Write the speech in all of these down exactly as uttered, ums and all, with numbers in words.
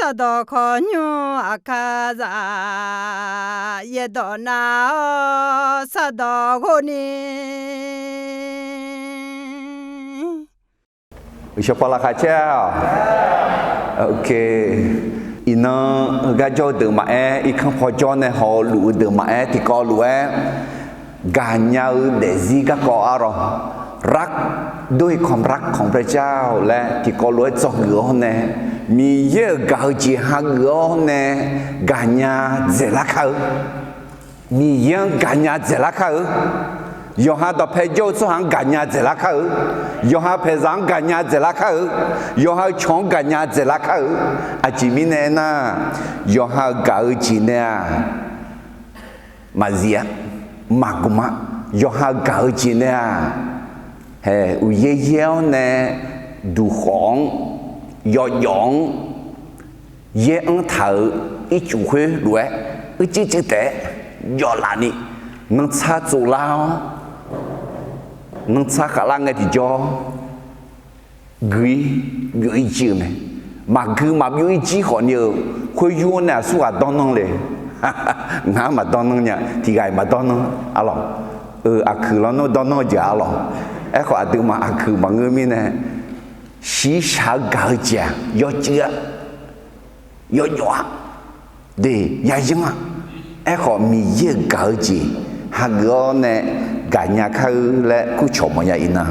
Sardawq khawqnymr aqkar zaf, yaerdawq nav-awr sardawq ghov ni. Uqshawq paw laqkhaq caer-awq. Iqnan heugar jawr-eu deuq maqaer, irkanr paw jawr nae haw-eu luf-eu deuq maqaer, tiqkawv lof-aer gaqnya-eu daefzir garkawv arlawq,รักด้วยความรักของพระเจ้า laer tiqkawv lof-aer dzawgeuf-awr nae, Miqyaer-euq gaq-eu jeq hageuf-awr nae gaqnya dzaeqlar kar-eu. Miqyaer-anr gaqnya dzaeqlar kar-eu. Yawqha dawqpae jawr-eu tsawrhaq-anr gaqnya dzaeqlar kar-eu. Yawqha paeqzaq-anr gaqnya dzaeqlar kar-eu. Yawqha-euq cawq-anr gaqnya dzaeqlar kar-eu. Aqjeq mirnae aernar, yawqha-euq gaq-eu jeq nae-aq, maqzif-a, maqgmq-a. Yawqha gaq-eu jeq nae-aq, hae uqyaer yaer-awr nae, duqkhawf-anr, yawjawf-anr, yaer anr taq-euq ircuf khoer lof-aer, uicuiv cuiv taef-aer jawf laf ni, nanrtsar tsovlar-awr, nanrtsar khavlar ngae tiqjawr, gui-ir byov-ir jir-eu mae. Maqgui maqbyov-ir jir khawfni-euq, khoer yur-awr nae aqsurghaq dawrnan le. Ngar maqdawrnan nya, tiqghaq-iq maqdawrnan arlawq. Euq aqkuiq lawrnar dawrnan-eu jeq arlawq. Aerkhawf aqduimaf aqkuiq maqngeur mirnae, shiqshaq-eu gaq-eu jeq-aq yawcuiv-a, yawjawf-a, de, yayanr-a. Aerkhawf Miqyaer-euq gaq-eu jeq hageuf-awr nae gaqnya kar-eu laer kurcawq mawfnya iqnan,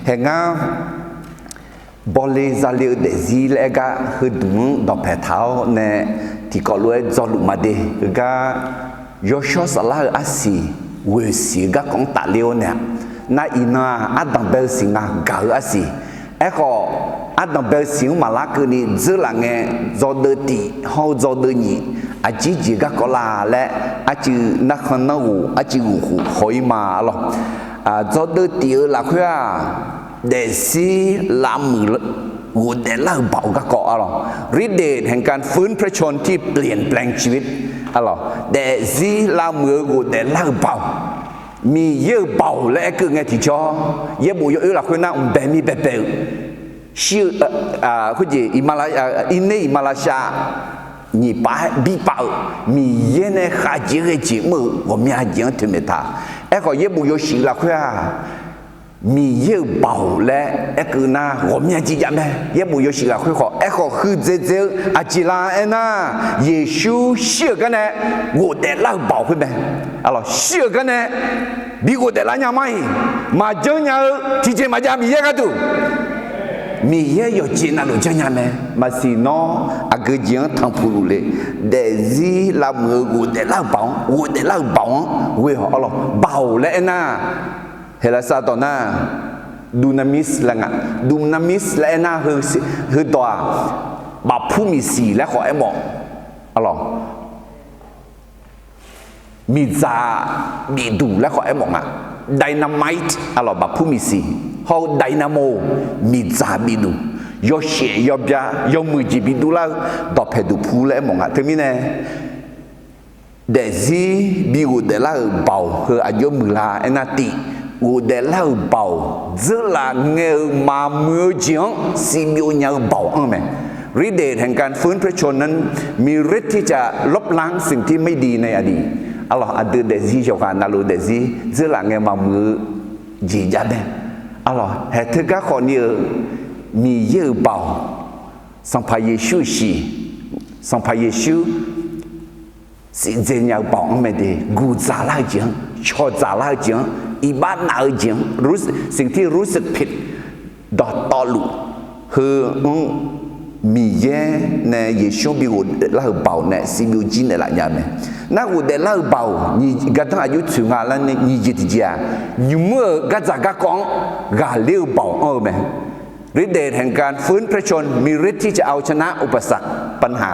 hae ngar bawle zale-eu daefzir laer aer gar heudmq-anr dawqpae taq-awr nae tiqkawv lof-aer dzawluf ma de. Heugar yawshawr saflar-eu arsiq, ghoeq siq-eu garkawv-anr tafler-awr nae-aq, nar iqnan-aq ardanq bae-eu siq nga gaq-eu arsiq. Aerkhawf, ardanq bae-eu siq-anr maqlar keuvni dzeurlaf ngae, dzawdeuv tif hawr-eu dzawdeuv nyiq, aqjir jeq garkawv la laer, arcuiv narkhan nanrghof, arcuiv ghof khof haw-ir ma arlawq. Dzawdeuv tif-eu lafkhoer-aq, daefzir lavmuiq ghofdaef lar-euq baoq-eu garkawv arlawq. ฤทธิ์เดชแห่งการฟื้นพระชนม์ที่เปลี่ยนแปลงชีวิต arlawq. Daefzir lavmuiq-eu ghofdaef lar-euq baoq, Miqyaer-euq baoq laer aer keuv ngae tiqjawr, yaerbof yawoer lafkhoer nar mqbae mir baebae-eu, shir-eu, khoerjeq, irner iqmalavshav sha nyiq pav-aer bi pav-euq, Miqyaer nae khavjeq ghae jeq mr-eu ghawqmya jeq-anr toeqmaeq taq. Aerkhawf yaerbof yawshuif lafkhoer-aq, Miqyaer-euq baoq laer aer keuv nar ghawqmya jeq jav mae. Yaerbof yawshuif lafkhoer khawf, aerkhawf huiqdzaeq dzae-eu aqjeq la aernar, Yeqsur shir-euq gar nae ghofdaef lar-euq baoq khoer mae. Arlawq, shir-euq gar nae bi ghofdaef lar nya ma-iq, maqjanr nya-eu tiqjeq maqjav Miqyaer gharduq, Miqyaer yawqjeq navluf janrnya mae. Maqsiq nawr aqgeu jeq-anr tanqpuq luf le. Daefzir lavmuiq-eu ghofdaef lar-euq baoq-anr, ghofdaef lar-euq baoq-anr ghoe-awq arlawq. Baoq laer aernar, Heqlaqsar dawq nar, dunamis laer nga. Dunamis laer aernar, heudawq-aq, bafpur miqsiq laer khawf aermawf arlawq. Miqdzaq bifduq laer khawf aermawf nga. Dynamite arlawq, bafpur miqsiq hawr-eu dynamo, miqdzaq bifduq, yawshaef yawbya yawmuiq jeq bidur lar-eu dawqpae duqpur laer aermawf nga. Teumirnae, daefzir bi ghofdaef lar-euq baoq heu aqjox muiqlar aernar tif, ghofdaef lar-euq baoq dzeurlaf ngae-eu maqmuiq-eu jeq-anr siqbyov nya-eu baoq anr-eu mae. ฤทธิ์เดชแห่งการฟื้นพระชนม์นั้น มีฤทธิ์ที่จะลบล้างสิ่งที่ไม่ดีในอดีต arlawq. Aqdui daefzir yawqghaq navluf daefzir dzeurlaf ngae maqmuiq-eu jeq jav mae arlawq. Haeq teugar khawfni-eu Miqyaer-euq baoq, Sanqpaq Yeqsur-euq shiq, Sanqpaq Yeqsur siqdzae nya-eu baoq anr mae de. Guqdzaq lar-eu jeq-anr, cawqdzaq lar-eu jeq-anr, iqbax naf-eu jeq-anr, สิ่งที่รู้สึกผิด dawqtawvluf heu-anr Miqyaer nae Yeqsur bi ghofdaef lar-euq baoq nae siqbyov jir naeqlaf nya mae. Nar ghofdaef lar-euq baoq, gardanr aqjox tsoeq nga laer nyiq jeq tiqjeq-aq, nymq-mr-euq gardzaq garkawv-anr ghaqler-eu baoq anr-eu mae. ฤทธิ์เดชแห่งการฟื้นพระชนม์ มีฤทธิ์ที่จะเอาชนะอุปสรรค ปัญหา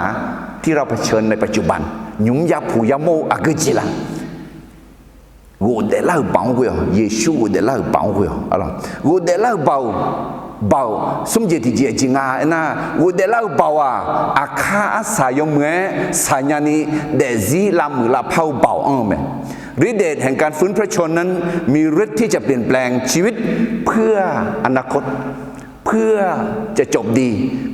ที่เราเผชิญในปัจจุบัน nymq-mr yapuq yamawr-eu aqgeu jeq la. Ghofdaef lar-euq baoq-anr ghoe-awq. Yeqsur ghofdaef lar-euq baoq-anr ghoe-awq. Ghofdaef lar-euq baoq, baoq smr jeq tiqjeq jeq nga aernar, ghofdaef lar-euq baoq-aq, aqkar arsaq yawmuiq-aer saqnya ni daefzir lavmuiq lavpar-eu baoq anr-eu mae. ฤทธิ์เดชแห่งการฟื้นพระชนม์นั้น มีฤทธิ์ที่จะเปลี่ยนแปลงชีวิตเพื่ออนาคต เพื่อจะจบดี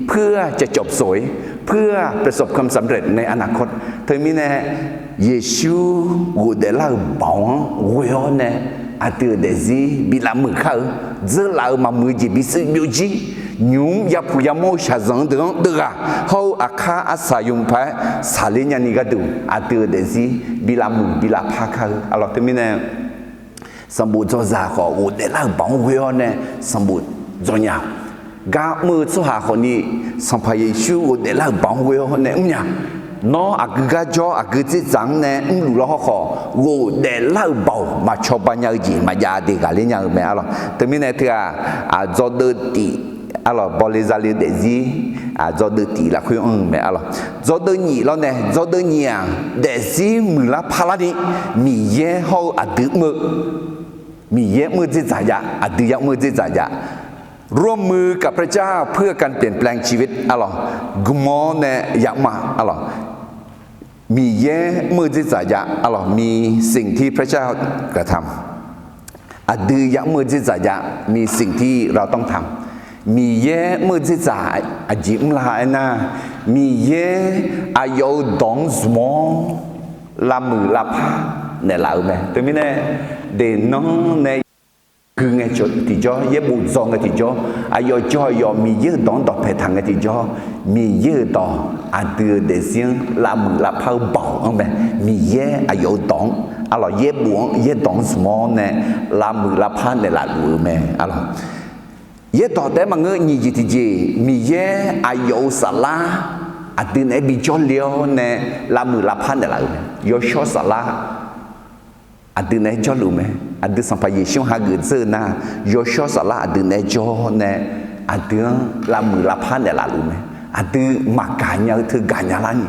เพื่อจะจบสวย เพื่อประสบความสำเร็จในอนาคต Teumirnae, Yeqsur ghofdaef lar-euq baoq-anr ghoe-awr nae, aqdui-euq daefzir bi lavmuiq kar-eu, dzeurlaf-eu maqmuiq-eu jeq bishuif byovjir, nymq-mr yapuq yamawr-eu shaqzanq-anr deuq-anr deuv ghaq hawr-eu aqkar arsaq yawmuiq paq-aer saqler nyani gharduq, aqdui-euq daefzir bi lavmuiq bi lavpar kar-eu. Arlawq teumirnae, sanqbof dzawzaq khawf ghofdaef lar-euq baoq-anr ghoe-awr nae sanqbof dzaw nya-awq. Gar mr-eu tsawrhaq khawfni, Sanqpaq Yeqsur ghofdaef lar-euq baoq-anr ghoe-awr nae mrnya. Nawr aqgeu gar jawr aqgeu dzerdzaq-anr nae mrluf lawr hawrkhawf, ghofdaef lar-euq baoq maq cawba nya-eu jeq maqjav de ghaqler nya-eu mae. Arlawq teumirnae teughaq, aqdzawdeuv tif, arlawq bawle zale-eu daefzir, aqdzawdeuv tif lafkhoer anr-eu mae. Arlawq dzawdeuv nyif lawr nae, dzawdeuv nyif-aq, daefzir muiqlar parlarni Miqyaer hawr-eu aqdui mr-eu, Miqyaer mr-eu dzerdzaq jav, aqdui yamr-eu dzerdzaq jav. ร่วมมือกับพระเจ้าเพื่อการเปลี่ยนแปลงชีวิต arlawq, gmq-awr nae yamr-a. Arlawq, Miqyaer mr-eu dzerdzaq jav. Arlawq, มีสิ่งที่พระเจ้ากระทำ aqdui yamr-eu dzerdzaq jav. มีสิ่งที่เราต้องทำ Miqyaer mr-eu dzerdzaq aqjeq mrla aernar, Miqyaer aqyawf-euq dawq-anr zmq-awr lavmuiq lavpar naeqlaf-euq mae. Teumirnae, deqnan nae gui ngae tiqjawr, yaerbof dzaw ngae tiqjawr, aqyawf jawr aqyawf Miqyaer-euq dawq-anr dawqpae taq ngae tiqjawr, Miqyaer-euq dawq aqdui-euq daefzir-anr lavmuiq lavpar-eu baoq-anr mae. Miqyaer aqyawf-euq dawq-anr, arlawq yaerbof-anr yaerdawq-anr zmq-awr nae lavmuiq lavpar naeqlaf luf-eu mae. Arlawq, yaerdawq taef-aer maqngeur, nyiq jeq tiqjeq, Miqyaer aqyawf-euq saflar aqdui naeq-aer bi jawrle-awr nae lavmuiq lavpar naeqlaf-euq mae. Yawshawr saflar aqdui naeq-aer jawrluf mae. Aqdui Sanqpaq Yeqsur-anr hageuf dzeur-eu nar, yawshawr saflar aqdui naeq-aer jawr nae, aqdui-anr lavmuiq lavpar naeqlaf luf mae. Aqdui maqgaq nya-eu teu gaq nya larni,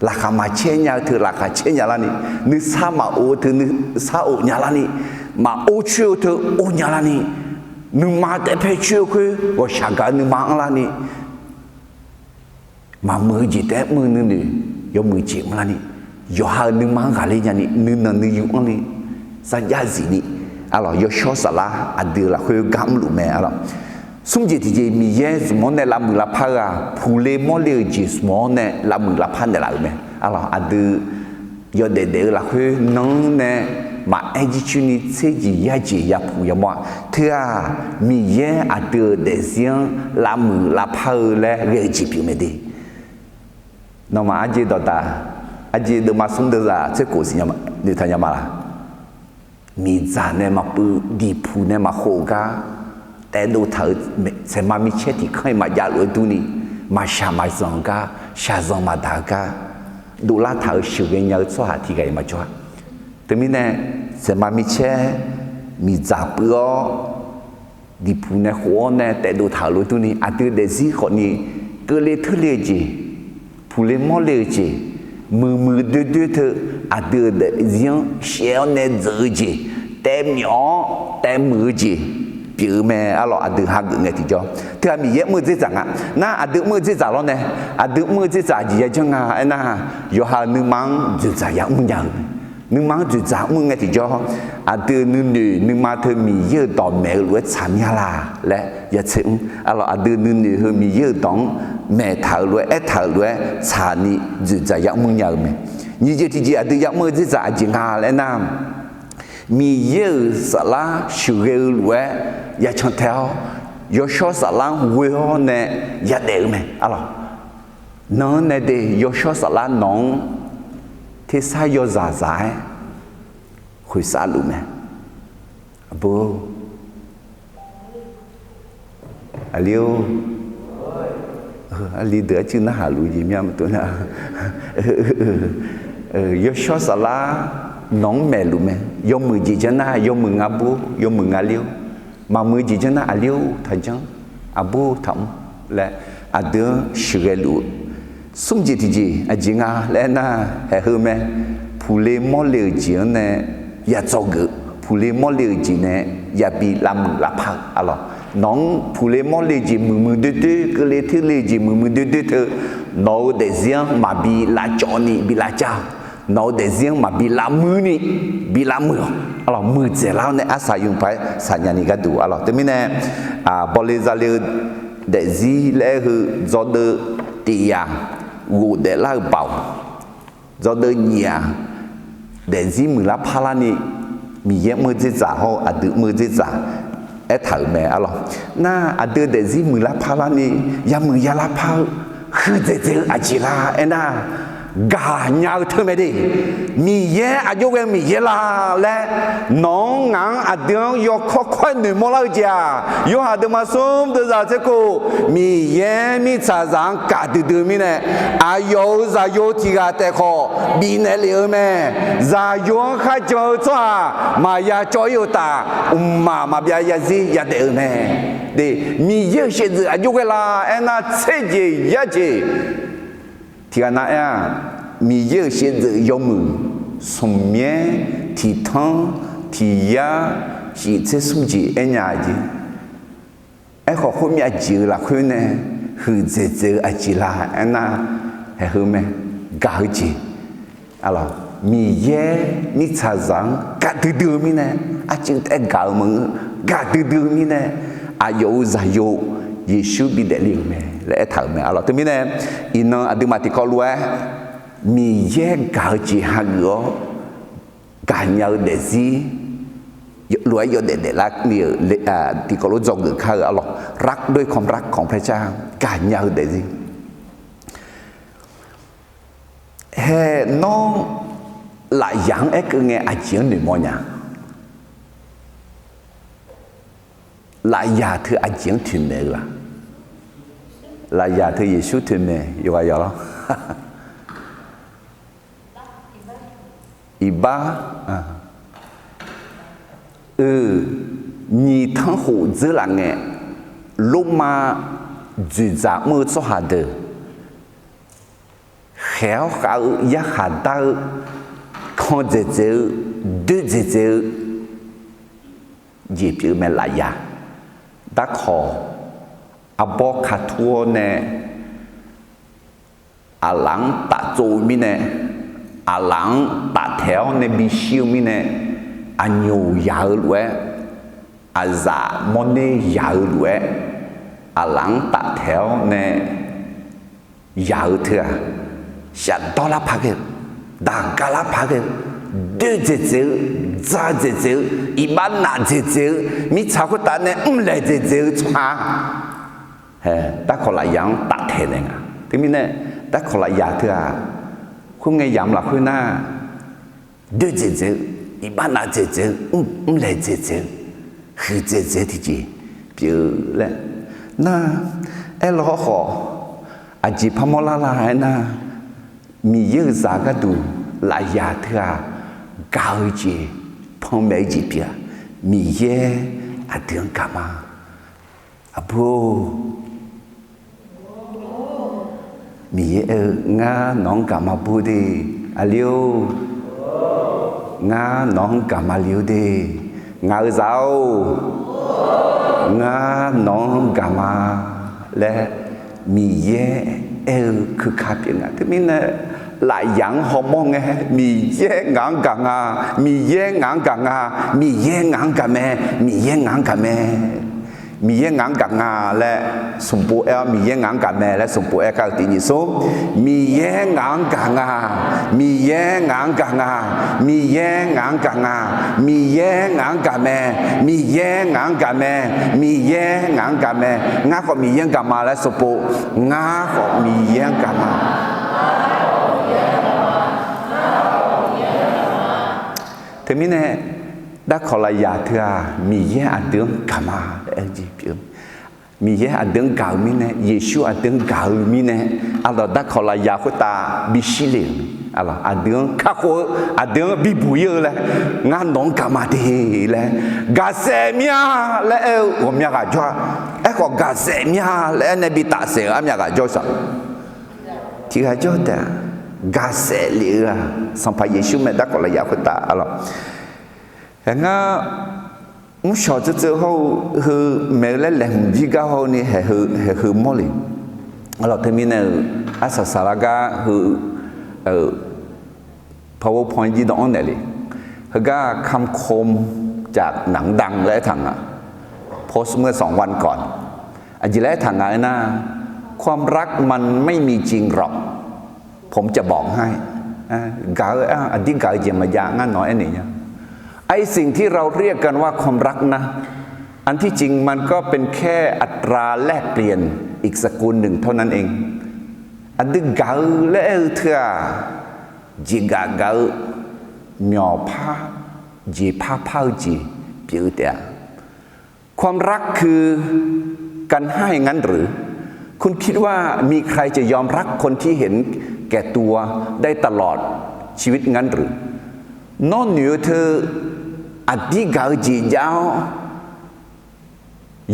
laqkhaq maqcaer nya-eu teu laqkhaq caer nya larni, nuisar maqof-eu teu nuisar of nya larni, maqor coer-eu teu or nya larni, nuima taef paer coer-eu khoer ghawqshaq gaq-eu nuima anr larni, maqmuiq-eu jeq taef-aer mr-eu nuinoeq yawmuiq jeq mr larni, yawqha-euq nuima-anr ghaqler nyani nuinanq nuiyu anrni, sarjax zifni, arlawq yawshawr saflar aqdui-euq lafkhoer gar mrluf mae. Arlawq, smr jeq tiqjeq, Miqyaer zmq-awr nae lavmuiq lavpar-eu-aq, puqle mawrle-euq jeq zmq-awr nae lavmuiq lavpar naeqlaf-euq mae. Arlawq, aqdui yawdaef daef-eu lafkhoer nan-anr nae maqaer jircoer ni tser jeq yar jeq yapuq yamawr-aq, teu-aq, Miqyaer aqdui-euq daefzir-anr lavmuiq lavpar-eu laer ghae-eu jeq pyeuf mae de. Nawmaf arjeq dawqdaq, arjeq deuvma smr deuvzaq tser khof siq noeqtaq nya ma laq? Miqdzaq nae maqpuiv, diqpuq nae maqkhof-eu gar, taevdov taq-euq saeqma micaer tiq kanr-iq maqjav lof-aer durni, maqshaq maqzanq-eu gar, shaqzanq maqdaq-eu gar, dovlar taq-euq sheuqghae nya-eu tsawrhaq tiq ghaq-iq maqjawr-a. Teumirnae, saeqma micaer, miqdzaq puiv-awr, diqpuq nae khof-awr nae taevdov taq-euq lof-aer durni, aqdui daefzir khawfni, keuvle teurle-eu jeq, puqle mawrle-eu jeq, muiqmuiq doerdoer teu, aqdui-euq daefzir-anr shaev-awr nae dzeuq-eu jeq, taevmyawf-awr taevmuiq-eu jeq pyeuf-eu mae. Arlawq, aqdui hageuf ngae tiqjawr, teu-aq Miqyaer mr-eu dzerdzaq nga. Nar aqdui mr-eu dzerdzaq lawr nae, aqdui mr-eu dzerdzaq aqjeq yajanr nga aernar, yawqha-euq nuima-anr dzoeqdzaq yamr nya-eu mae. Nuima-anr dzoeqdzaq mr ngae tiqjawr, aqdui nuinoeq nuima teu Miqyaer-euq dawq maeq-eu lof-aer tsaq mya laq laer yatser mr. Arlawq, aqdui nuinoeq heu Miqyaer-euq dawq-anr maeqtaq-euq lof-aer, aertaq-euq lof-aer tsaqni dzoeqdzaq yamr nya-eu mae. Nyiq jeq tiqjeq aqdui yamr-eu dzerdzaq aqjeq nga laer nar, Miqyaer-euq saflar sheuqghae-eu lof-aer yacan tae-awr, yawshawr saflar-anr ghoe-awr nae yadaef-eu mae. Arlawq, nan-anr nae de yawshawr saflar nawq-anr tersar yawzaq zaq-aer khoeqsaf luf mae. Aqbur, aqli-or, aqli deuq arcuiv narhaq luf jeq mya maqtov nar, yawshawr saflar nawq-anr maeqluf mae. Yawmuiq jeq janr nar, yawmuiq nga bur, yawmuiq nga ler-or, maqmuiq jeq janr nar, aqli-or taqjanr, aqbur taqmr laer aqdui-anr sheuqghae luf-eu smr jeq tiqjeq aqjeq nga laer aernar, haeq heu mae. Puqle mawrle-euq jeq-anr nae yadzawr geuf, puqle mawrle-euq jeq nae yabi lavmuiq lavpar-eu. Arlawq, nawq-anr puqle mawrle jeq muiqmuiq doerdoer, keuvle teurle jeq muiqmuiq doerdoer teu, nawq-euq daefzir-anr maqbi lavcawv ni bi lavcar-awq. Nawq-euq daefzir-anr maqbi lavmuir ni bi lavmuiq-awq. Arlawq, muiqdzaeq lar-awr nae arsaq yawmuiq paq-aer saqnya ni gharduq. Arlawq, teumirnae, bawle zale-eu daefzir laer aer-eu heu, dzawdeuv tiq yaq ghofdaef lar-eu baoq, dzawdeuv nyiq yaq daefzir muiqlar parlarni, Miqyaer mr-eu dzerdzaq hawr-eu aqdui mr-eu dzerdzaq aertaq-euq mae arlawq. Nar aqdui daefzir muiqlar parlarni, yamuiq yalar par-eu huiqdzaeq dzaeq-eu aqjeq la aernar, gaqnya-eu teu mae de. Miqyaer aqjox ghae-eu Miqyaer la laer, nawq-anr ngaq-anr aqdui-anr yawkawr kawr-aer noeqmawr lar-eu jeq-aq, Yorhaq deuvma smr deuvzaq tserkhof, Miqyaer mirtsaqzaq-anr gaqdui dui-eu mirnae, aqyawf-euq zaqyo tiq ghaq taef khawf bifnaeq lef-eu mae. Zaqyo-anr kharjan-eu tsawrhaq maqya cawv-ir-eu uqtaf, mqmaq maqbyav yazir yadaef-euq mae. De, Miqyaer-euq shaevdzeuf aqjox ghae la aernar, tser jeq yar jeq tiqghaq nav aer-aq, Miqyaer-euq shaevdzeuf yawmuiq, smq myaer, tiq tanr, tiq yar, shif tser smr jeq aernya-eu jeq. Aerkhawf, khoermyav jeq-euq lafkhoer nae huiqdzaeq dzaeq-eu aqjeq la aernar, haeq heu mae, gaq-eu jeq. Miqyaer mirtsaqzaq-anr gaqdui dui-eu mirnae, arcuiv taef-aer gaq-eu maqngeur, gaqdui dui-eu mirnae, aqyawf-euq zaqyo Yeqsur bidaef le-euq mae laer aertaq-euq mae arlawq. Teumirnae, iqnan aqduimaf tiqkawv lof-aer Miqyaer gaq-eu jeq hageuf-awr gaqnya-eu daefzir lof-aer yawdaef daeflar ni-euq tiqkawv lof dzawgeuf kar-eu arlawq. รักด้วยความรักของพระเจ้า gaqnya-eu daefzir. Hae nawr lafyaq-anr aerkeuv ngae aqjeq-anr noeqmawr nya. Lafyaq teu aqjeq-anr toeqmaeq-eu la? Lafyaq teu Yeqsur toeqmaeq yawqghaq yawq lawr. Iqbax, eu, nyiq tanrkhof dzeurlaf ngae, Lormav dzoeqdzaq mr-eu tsawrhaq deuq khaeq-awr khav-eu yarkhaq dar-eu, kan dzaeqdzaeq-eu, doer dzaeqdzaeq-eu jeq pyeuf-eu mae lafyaq. Darkawq arbawr katur-awr nae aqlaf-anr taftsov-eu mirnae, aqlaf-anr taftaeq-awr nae bishir-eu mirnae, aqnyoq yaq-eu lof-aer, aqzaf mawrner yaq-eu lof-aer, aqlaf-anr taftaeq-awr nae yaq-eu teu-aq, shafdawr lar paq ghae-eu, daqgav lar paq ghae-eu, doer dzaeqdzaeq-eu, dza dzaeqdzaeq-eu, iqbax naf dzaeqdzaeq-eu, mirtsaq khoertav nae mrlaeq dzaeqdzaeq-eu tsawrhaq-a, hae, darkawq lafyaq-anr taftaeq naeq nga. Teumirnae, darkawq lafyaq teu-aq, khoerngae yamq lafkhoer nar, doer dzaeqdzaeq-eu, iqbax naf dzaeqdzaeq-eu, mrlaeq dzaeqdzaeq-eu, huiqdzaeq dzaeq-eu tiqjeq pyeuf-eu laer nar, aerlawr hawrkhawf, aqjeq parmawr lar la aernar, Miqyaer-euq zaq gharduq lafyaq teu-aq, gaq-eu jeq, panmaeq-eu jeq pyeuf-a. Miqyaer aqdui-anr gaq ma. Aqbur-or, Miqyaer aer-eu, ngar nawq-anr gaqma bur de. Aqli-or, ngar nawq-anr gaqma li-or de. Ngaq-euq zaq-or, ngar nawq-anr gaqma laer Miqyaer aer-eu keuka pyeuf nga. Teumirnae, lafyaq-anr hawmawr ngae, Miqyaer ngaq-anr gaq nga, Miqyaer ngaq-anr gaq nga, Miqyaer ngaq-anr gaq mae, Miqyaer ngaq-anr gaq mae. Miqyaer ngaq-anr gaq nga laer smqpov aer-awr, Miqyaer ngaq-anr gaq mae laer smqpov aer kar-eu tiq nyiq smr. Miqyaer ngaq-anr gaq nga, Miqyaer ngaq-anr gaq nga, Miqyaer ngaq-anr gaq nga, Miqyaer ngaq-anr gaq mae, Miqyaer ngaq-anr gaq mae, Miqyaer ngaq-anr gaq mae. Ngar khawf Miqyaer-anr gaq ma laer smqpov, ngar khawf Miqyaer-anr gaq ma. Teumirnae, darkawq lafyaq teu-aq, Miqyaer aqdui-anr gaq ma laer aer-eu jeq pyeuf. Miqyaer aqdui-anr gaq-eu mirnae, Yeqsur aqdui-anr gaq-eu mirnae, aqdawq darkawq lafyaq khoertav bishir le-euq, aqdui-anr kakhof-eu, aqdui-anr bibuq-ir-eu laer, ngar nawq-anr gaq ma de laer, gaqsaef mir-a laer aer-eu ghawqmya ghaq jawr-a. Aerkhawf, gaqsaef mir-a laer aer nae bi tafsaef-eu armyav ghaq jawr-eu saq, tiq ghaq jawr taef-a. Gaqsaef lef-eu-aq, Sanqpaq Yeqsur mae. Darkawq lafyaq khoertav arlawq, ngar mrshawq tseuv tseuv hawr-eu heu maeq-eu laer laeqhmq jir gar hawr-eu ni haeq heu mawr le. Arlawq, teumirnae-euq arsaq saqlar gar heu powerpoint jir dawq-anr naeq le. Heugar คำคมจากหนังดัง laer aertaq nga. โพสต์เมื่อสองวันก่อน ไอ้หนังเรื่องนี้ Aqjeq laer aertaq nga aernar, ความรักมันไม่มีจริงหรอก ผมจะบอกให้ gaq-eu, aqdir gaq-eu jeq maqjav ngar nawq-anr aernaeq nya. ไอ้สิ่งที่เราเรียกกันว่าความรักนะ อันที่จริงมันก็เป็นแค่อัตราแลกเปลี่ยนอีกสกุลหนึ่งเท่านั้นเอง aqdui gaq-eu laer aer-eu teu-aq, jeqgaf gaq-eu, myawqpar, jeqpar par-eu jeq pyeuf-eu taef-a. ความรักคือการให้งั้นหรือ คุณคิดว่ามีใครจะยอมรักคนที่เห็นแก่ตัวได้ตลอดชีวิตงั้นหรือ Nawr noeq-eu teu aqdir gaq-eu jeq jav-awr,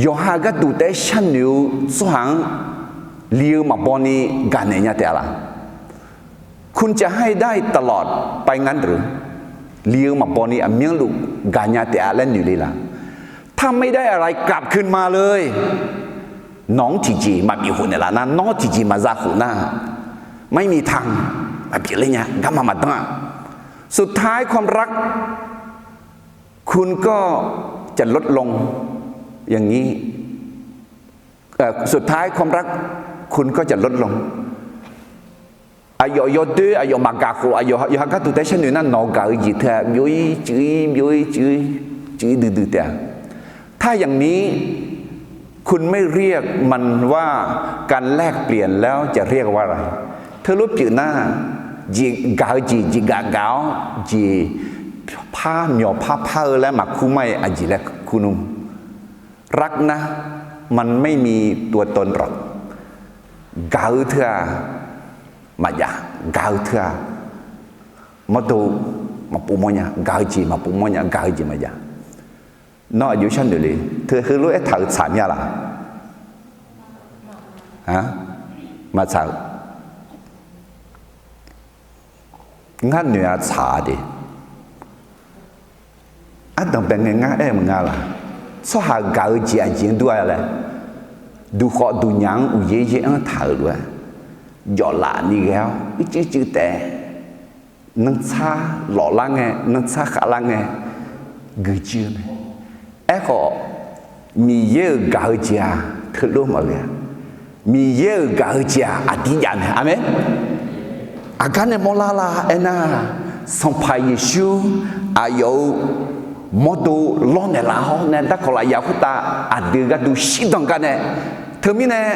yawqha gharduq taef-aer sharnoeq-eu tsawrhaq-anr li-eu maqbaw ni gaqnaeq nya taef-a laq? คุณจะให้ได้ตลอดไปงั้นหรือ li-eu maqbaw ni aqmyanluf gaqnya taef-a laer noeq le laq? ถ้าไม่ได้อะไรกลับคืนมาเลย nawq-anr tiqjeq maqbif khof naeqlaf nar, nawr tiqjeq maqza khof nar, ไม่มีทาง maqbif ler nya, garma maqdanr-a. สุดท้ายความรัก คุณก็จะลดลงอย่างนี้ สุดท้ายความรักคุณก็จะลดลง Aqyawf yawdoer, aqyawf maqgaq khof, aqyawf yawqha gharduq taef-aer sharnoeq nar, nawq-eu gaq-eu jeq teu-aq byov-ir cuiv-ir byov-ir cuiv-ir cuiv-ir duidui taef-a. ถ้าอย่างนี้ คุณไม่เรียกมันว่าการแลกเปลี่ยนแล้วจะเรียกว่าอะไร Teulof pyeuf nar, jeqgaq-eu jeq jeqgaf gaq-awr jeqpar myawqpar par-eu laer maqkur mar-iq aqjeq laer kur nmr. รักนะ มันไม่มีตัวตนหรอก gaq-eu teu-aq maqjav, gaq-eu teu-aq mawrdo maqpov mawrnya, gaq-eu jeq maqpov mawrnya, gaq-eu jeq maqjav. Nawr aqjox sharnoeq le, teu heulof aertaq-euq tsaq mya laq? Maqtsaq-eu. Ngar noeq-a tsaq de. Ardanqbae ngae ngar aer-eu maqnga laq? Tsawrhaq gaq-eu jeq aqjeq-anr dur-a laer, duqkhawf duqnyaf-anr uqyaer yaer-anr taq-euq lof-aer, jawflaf ni ghae-awr ircuiv cuiv taef-aer, nanrtsar lawflar ngae, nanrtsar khavlar ngae, guiqjuir-eu mae. Aerkhawf, Miqyaer-euq gaq-eu jeq-aq teulof maqghae-a. Miqyaer-euq gaq-eu jeq-aq aqdir jav mae. Aqmeq. Aqgar nae mawrlar la aernar, Sanqpaq Yeqsur aqyawf-euq mawrdo lawrnaeq laf-awr nae darkawq lafyaq khoertav aqdui gharduq shirdan gar nae, teumirnae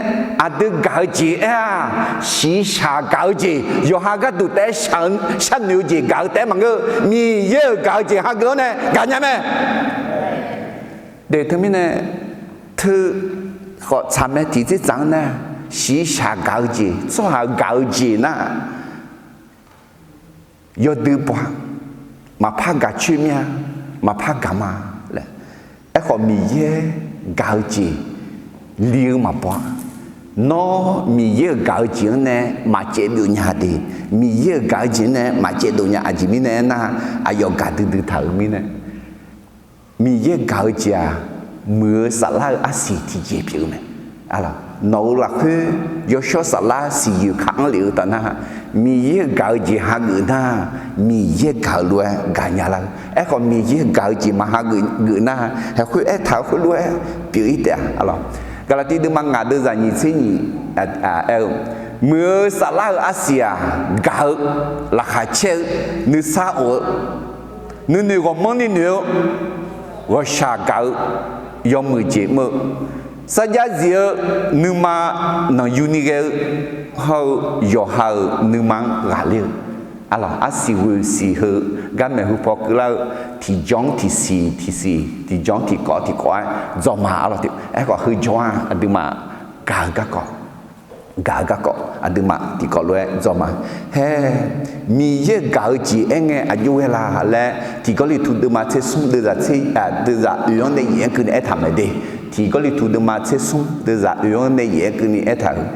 aqdui gaq-eu jeq aer-aq, shiqshaq gaq-eu jeq, yawqha gharduq taef-aer shaq-eu, sharnoeq-eu jeq gaq-eu taef-aer maqngeur-eu, Miqyaer-euq gaq-eu jeq hageuf-awr nae gaqnya mae. De teumirnae, teu khawf tsaq mae tiqtser tsaq-anr nar, shiqshaq gaq-eu jeq, tsawrhaq gaq-eu jeq nar, yawdui baw-a, maqpar gaq coer mir-a, maqpar gaq ma laer. Aerkhawf Miqyaer gaq-eu jeq li-eu maqbaw-a. Nawr Miqyaer-euq gaq-eu jeq-anr nae maqcaev byov nya de, Miqyaer-euq gaq-eu jeq-anr nae maqcaev dov nya aqjeq mirnae aernar, aqyawf gaqdui dui taq-euq mirnae. Miqyaer gaq-eu jeq-aq, muiq-eu saflar-eu arsiq tiqjeq pyeuf-eu mae. Nawq-euq lafkhoer yawshawr saflar siqyoeq ka anr lef-eu taf nar, Miqyaer-euq gaq-eu jeq hageuf nar, Miqyaer gaq-eu lof-aer gaqnya lar-eu. Aerkhawf Miqyaer gaq-eu jeq maq hageuf geuf nar, haeqkhoer aertaq-eu khoerlof-aer pyeuf-ir taef-a. Gaqlaqtiv deuvma ngaq deuvzaq nyiq tser nyiq aer-eu, muiq-eu saflar-eu arsiq-aq gaq-eu, laqkhaq caer-eu, nuisar of-eu, nuinoeq ghawqmanrni noeq-eu, ghawqshaq gaq-eu, yawmuiq jeq mr-eu, sarjax zif-eu, nuima nanqyuni ghae-eu, hawr-eu yawqha-euq nuima-anr ghaqler-eu, arlawq arsiq ghoeq siq heu, garmaeq heu paw keuvlar-eu, tiqjawr-anr tiqsiq tiqsiq, tiqjawr-anr tiqkawv tiqkawv-aer dzawq ma. Arlawq, aerkhawf heujawr-aq aqduimaf gaq-eu garkawv, gaq-eu garkawv aqduimaf tiqkawv lof-aer dzawq ma. Haer, Miqyaer-euq gaq-eu jeq aer ngae aqjox ghae la laer, Tiq Gawrliqtu deuvma tser smr deuvzaq tser, deuvzaq oeq-anr nae yaef-aer keuvni aertaq mae de. Tiq Gawrliqtu deuvma tser smr deuvzaq oeq-anr nae yaef-aer keuvni aertaq-euq,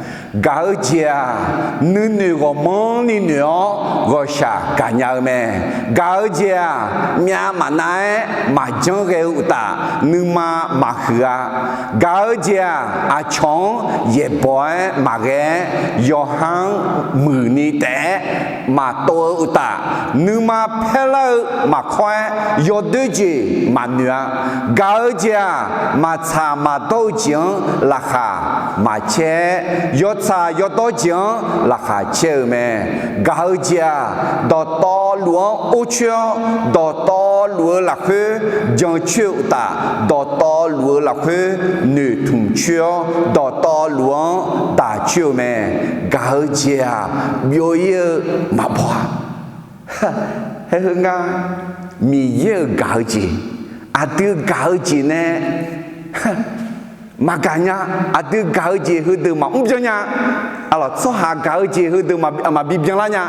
gaq-eu jeq-aq, nuinoeq ghawqmanrni noeq-awr ghawqshaq gaqnya-eu mae. Gaq-eu jeq-aq, myav maqnav-aer maqjanr ghae-eu uqtaf, nuima maqhuiq-a. Gaq-eu jeq-aq, aqcawq-anr yaeqbawq-aer maqghae-aer, yawqha-anr muiqni taef-aer maqtov-eu uqtaf, nuima paerlar-eu maqkawr-aer yawdoer jeq maqnoeq-a. Gaq-eu jeq-aq, maqtsaq Aqma dawr-eu jeq-anr laqkhaq maqcaer-aer, yawtsaq yawdawr jeq-anr laqkhaq caer-eu mae. Gaq-eu jeq-aq, dawqtawvluf-anr orcoer-awr, dawqtawvluf-eu lafkhoer jancoer-eu uqtaf, dawqtawvluf-eu lafkhoer noeqtmq coer-awr, dawqtawvluf-anr daq coer-eu mae. Gaq-eu jeq-aq, byov-ir-eu maqbaw-a. Haer heu ngar, Miqyaer-euq gaq-eu jeq, aqdui gaq-eu jeq nae maqgaq nya. Aqdui gaq-eu jeq heudeuq maqmr byan nya. Arlawq, tsawrhaq gaq-eu jeq heudeuq maqbi byanlar nya.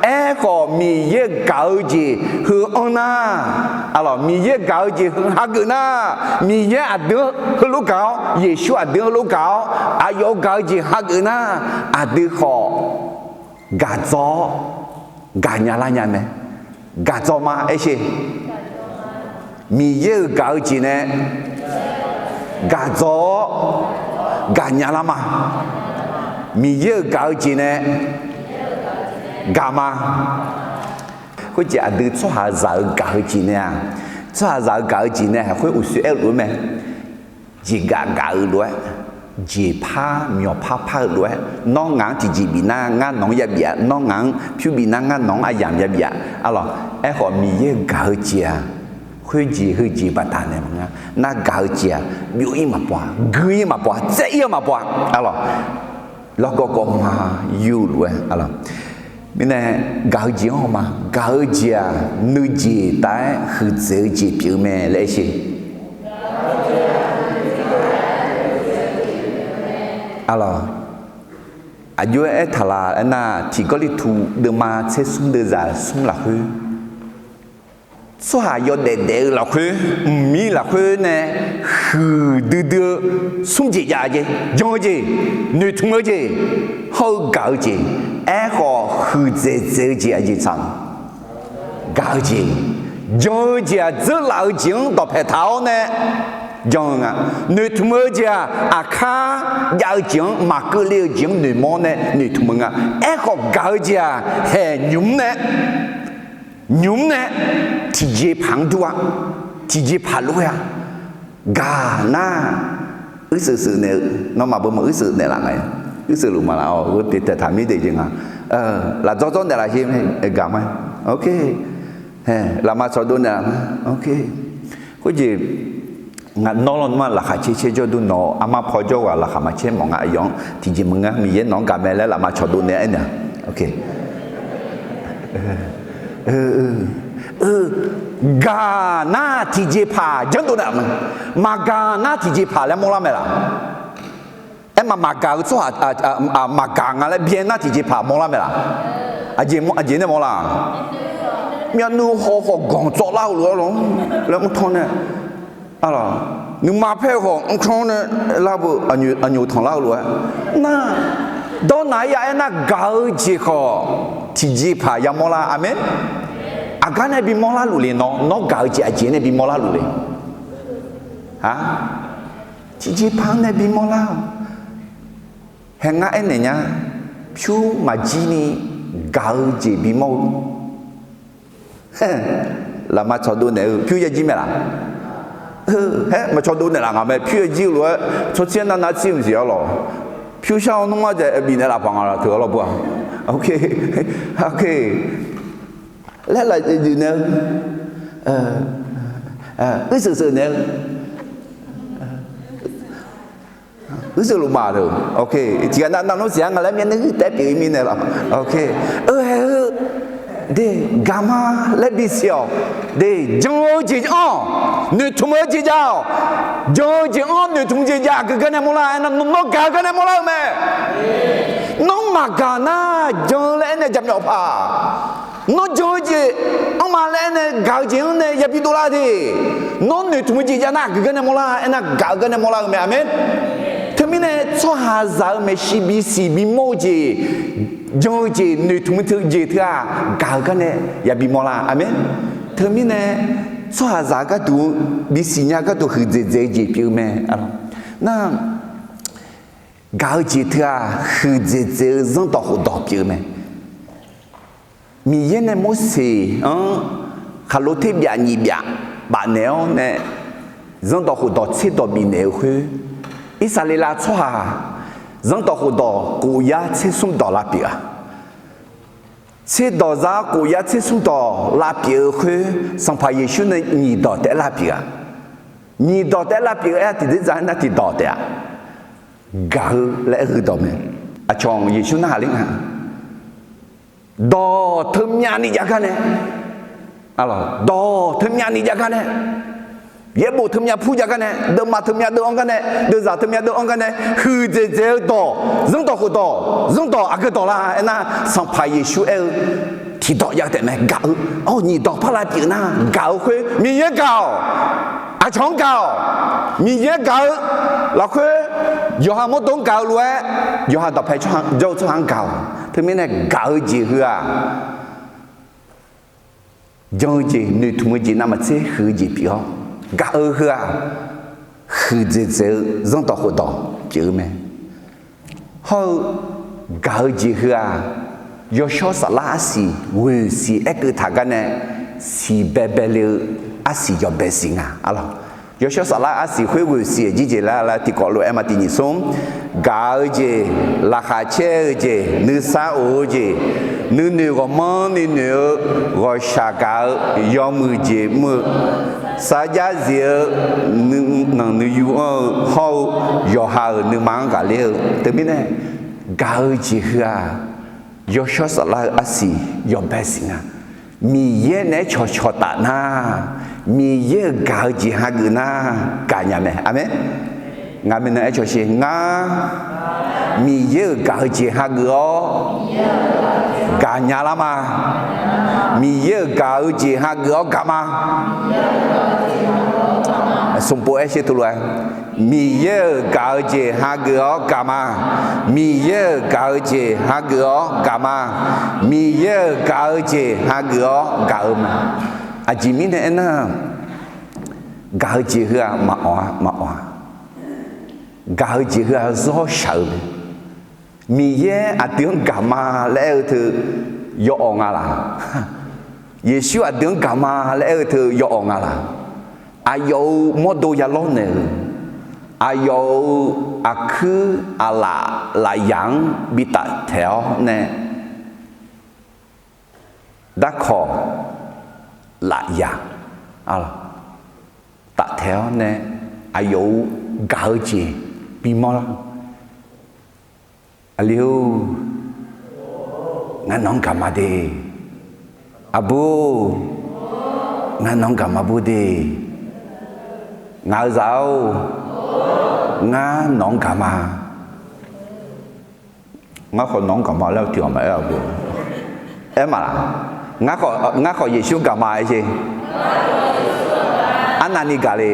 Aerkhawf, Miqyaer gaq-eu jeq heu anr nar, arlawq, Miqyaer gaq-eu jeq heu hageuf nar, Miqyaer aqdui-anr heulof gaq-awr, Yeqsur aqdui-anr heulof gaq-awr, aqyawf-euq gaq-eu jeq hageuf nar, aqdui khawf gaqdzawr-awr gaqnya lar nya mae. Gaqdzawr ma aersher. Miqyaer-euq gaq-eu jeq nae gaqdzawr-awr gaqnya lar ma. Miqyaer-euq gaq-eu jeq nae gaq ma. Khoerjeq aqdui tsawrhaqzaq-euq gaq-eu jeq nae-aq, tsawrhaqzaq-euq gaq-eu jeq nae haq khoer uqshoe aer-eu lof-aer mae. Jeqgaf gaf-eu lof-aer, jeqpar myawqpar par-eu lof-aer, nawr ngaq-anr tiqjeq bif nar ngar nawq-anr yabif-a, nawr ngaq-anr pyur bif nar ngar nawq-anr aqyamq yabif-a. Arlawq, aerkhawf Miqyaer-euq gaq-eu jeq-aq, khoerjeq heujeq baqdanae maqnga. Nar gaq-eu jeq-aq, byov-ir maqbaw-a, gui-ir maqbaw-a, tsaev-ir-eu maqbaw-a. Arlawq, largawv gawv ma yur-eu lof-aer, arlawq, mirnae gaq-eu jeq-anr haw ma. Gaq-eu jeq-aq, nuijeq taf-aer huiqdzaeq-eu jeq pyeuf-eu mae laer aersher. Arlawq, aqjox-aer aertaq laf aernar, tiq Gawrliqtu deuvma tser smr deuvzaq smr lafkhoer, tsawrhaq yawdaef daef-eu lafkhoer, mqmir lafkhoer nae huiqdui dui-eu smr jeq jav-eu jeq, jan-eu jeq, noeqtmq-eu jeq, hawr-eu gaq-eu jeq, aerkhawf huiqdzaeq dzaeq-eu jeq aqjeq tsaq-a. Gaq-eu jeq, jan-eu jeq-aq dzeurlaf-eu jeq-anr dawqpae taq-awr nae jan-eu nga. Noeqtmq-eu jeq-aq aqkar jav-eu jeq-anr, maqkeuvle-eu jeq-anr noeqmawr-awr nae noeqtmq-eu nga. Aerkhawf gaq-eu jeq-aq haeq nymq-mr nae, nymq-mr nae tiqjeqpaq-anr dur-a, tiqjeqpaq lof-aer-a. Gaq nar, uirseuq seuq naeq-eu, nawmaf beu maq uirseuq naeqlaf nga. Uirseuq luf maqlaf-awr, ghoe pyeuf taeqtaq mir de jeq nga. Lafdzawr dzawr naeqlaf sher, gaq ma. Ok. Lafma cawqdov naeqlaf ma. Ok. Khoerjeq, nawr lawnmr-aq laqkhaq caer caer jawrduq nawq-eu armar paw jawr ghaq laqkhaq maqcaer mawf nga. Aqyawf-anr tiqjeq maqngeur, Miqyaer nawq-anr gaq mae laer lafma cawqdov naeq-aer naeq-a. Ok. Gaq nar tiqjeqpaq janrdov naeq-a ma. Maqgaq nar tiqjeqpaq laer mawrlar mae laf? Aerma maqgaq-eu tsawrhaq, maqgaq nga laer byae nar tiqjeqpaq mawrlar mae laf? Aqjeq nae mawrlar-aq, myavnuiv khawf khawf ganq tsawv lar-eu lof-aer laer mr tanr nae, nuima paer-eu khawf mrkanr nae lar beu, aqnyoq tanq lar-eu lof-aer nar, dawrnaq-aer ya aer nar gaq-eu jeq khawf tiqjeqpaq yamawr lar. Aqmeq. Aqgar nae bimawr larluf le nawr, nawr gaq-eu jeq aqjeq nae bimawr larluf le. Tiqjeqpaq-anr nae bimawr lar-awq. Hae ngar aernaeq nya, pyur maqjir ni gaq-eu jeq bimawr-eu. Lafma cawqdov naeq-eu pyur yajir mae laf? Haer maqcawqdov naeqlaf nga mae, pyur yajir-eu lof-aer tsawrtsir-aer nar nar tsir mqsiq-awr lawq. Pyur shar-awr nmr-anr jav bifnaeq lafpaq nga laf teu-awr lawr bur-a. Ok. Ok. Laer laf duidui naeq-eu, uirseuq seuq naeq-eu, uirseuq luf maf teu. Ok. Tiqghaq nav navlmr siq-a nga laer myavnuiv taef pyeuf-ir mirnae laf. Ok. Hae-eu de, gaq ma laer bisiq-awq. De, jan-eu jeq-anr noeqtmq-eu jeq jav-awq. Jan-eu jeq-anr noeqtmq jeq jav aqgeu gar nae mawrlar aernar, nawr gaq-eu gar nae mawrlar-eu mae. Nawr maqgaq nar jan-eu laer aernae jaqmyawf paq. Nawr jan-eu jeq-anr ma laer aernae gaq-eu jeq-anr nae yabi dovlar de. Nawr noeqtmq-eu jeq jav nar aqgeu gar nae mawrlar aernar, gaq-eu gar nae mawrlar-eu mae. Aqmeq. Teumirnae tsawrhaqzaq-eu maeqshi bisiq bimawr-eu jeq, jan-eu jeq, noeqtmq-eu jeq teu-aq, gaq-eu gar nae yabi mawrlar. Aqmeq. Teumirnae tsawrhaqzaq gharduq, bisiq nya gharduq huiqdzaeq dzaeq-eu jeq pyeuf-eu mae. Nar, gaq-eu jeq teu-aq huiqdzaeq dzaeq-eu zanrdawq khofdawq pyeuf-eu mae. Miqyaer nae Morseq-anr khaqlo terbyaf nyiq byaf bafnaeq-awr nae, zanrdawq khofdawq tserdawq bifnaeq-eu khoer, Irsaqleqlav tsawrhaq zanrdawq khofdawq khof yar tser smr dawq lavpyeuf-a. Tserdawq zar khof yar tser smr dawq lavpyeuf-eu khoer, Sanqpaq Yeqsur nae nyiq dawq taef-aer lavpyeuf-a. Nyiq dawq taef-aer lavpyeuf-eu aer-a, tiqdzer dzaq-aer nar tiqdawq taef-a. Gaq-eu laer aer-eu dawq mae. Aqcawq Yeqsur narhaq ler nga. Dawq teumyavni jav gar nae, dawq teumyavni jav gar nae, yaerbof teumyav pur jav gar nae, deuvma teumyav deuv-anr gar nae, deuvzaq teumyav deuv-anr gar nae, huiqdzaeq dzaeq-eu dawq, zanrdawq khofdawq, zanrdawq aqgeu dawq la aernar, Sanqpaq Yeqsur aer-eu tiqdawq jav taef mae. Gaq-eu, awr, nyiq dawq par lavpyeuf nar gaq-eu khoer, Miqyaer gaq-awq. Aqcawq-anr gaq-awq. Miqyaer gaq-eu lafkhoer, yawqha mawrdo-anr gaq-eu lof-aer, yawqha dawqpae jawr-eu tsawrhaq-anr gaq-awq. Teumirnae gaq-eu jeq heu-aq, jan-eu jeq, noeqtmq-eu jeq, navmaqtser huiq-eu jeq pyeuf-awr, gaq-eu heu-aq, huiqdzaeq dzaeq-eu zanrdawq khofdawq pyeuf-eu mae. Hawr-eu gaq-eu jeq heu-aq, yawshawr saflar arsiq ghoeq siq aerkeuv taq gar nae siqbae bae le-eu arsiq yawbae siq nga. Yawshawr saflar arsiq khoer ghoeq siq-eu jeq laer laer tiqkawv lof-aer ma tiq nyiq smr, gaq-eu jeq, laqkhaq caer-eu jeq, nuisar of-eu jeq, nuinoeq ghawqmanrni noeq-eu, ghawqshaq gaq-eu, yawmuiq jeq mr-eu, sarjax zif-eu, nanq nuiyu anr-eu hawr-eu, yawqha-euq nuima-anr ghaqler-eu. Teumirnae gaq-eu jeq heu-aq, yawshawr saflar-eu arsiq yawbae siq nga. Miqyaer naeq-aer cawqcawq taf nar, Miqyaer-euq gaq-eu jeq hageuf nar, gaqnya mae. Aqmeq. Ngaq maeqnan aer cawq sher. Ngar Miqyaer-euq gaq-eu jeq hageuf-awr gaqnya lar ma. Miqyaer-euq gaq-eu jeq hageuf-awr gaq ma. Smqpov aer sher teulof-aer, Miqyaer-euq gaq-eu jeq hageuf-awr gaq ma. Miqyaer-euq gaq-eu jeq hageuf-awr gaq ma. Miqyaer-euq gaq-eu jeq hageuf-awr gaq-eu ma. Aqjeq mirnae aernar, gaq-eu jeq heu-aq maqawq-a, maqawq-a. Gaq-eu jeq heu-aq zawr shaq-eu mae. Miqyaer aqdui-anr gaq ma laer aer-eu teu yawawq nga laq? Yeqsur aqdui-anr gaq ma laer aer-eu teu yawawq nga laq? Aqyawf-euq mawrdo ya lawrnaeq-euq, aqyawf-euq aqkuir aqlaf lafyaq-anr bi taftaeq-awr nae, darkawq lafyaq taftaeq-awr nae, aqyawf-euq gaq-eu jeq bimawr lar. Aqli-or, ngar nawq-anr gaq ma de. Aqbur-or, ngar nawq-anr gaq ma bur de. Ngaq-euq zaq-or, ngar nawq-anr gaq ma. Ngar khawf nawq-anr gaq ma laer tiqghaq maqaer-a bur. Aer ma laq? Ngar khawf Yeqsur gaq ma aer jeq. Arnavni gaq le.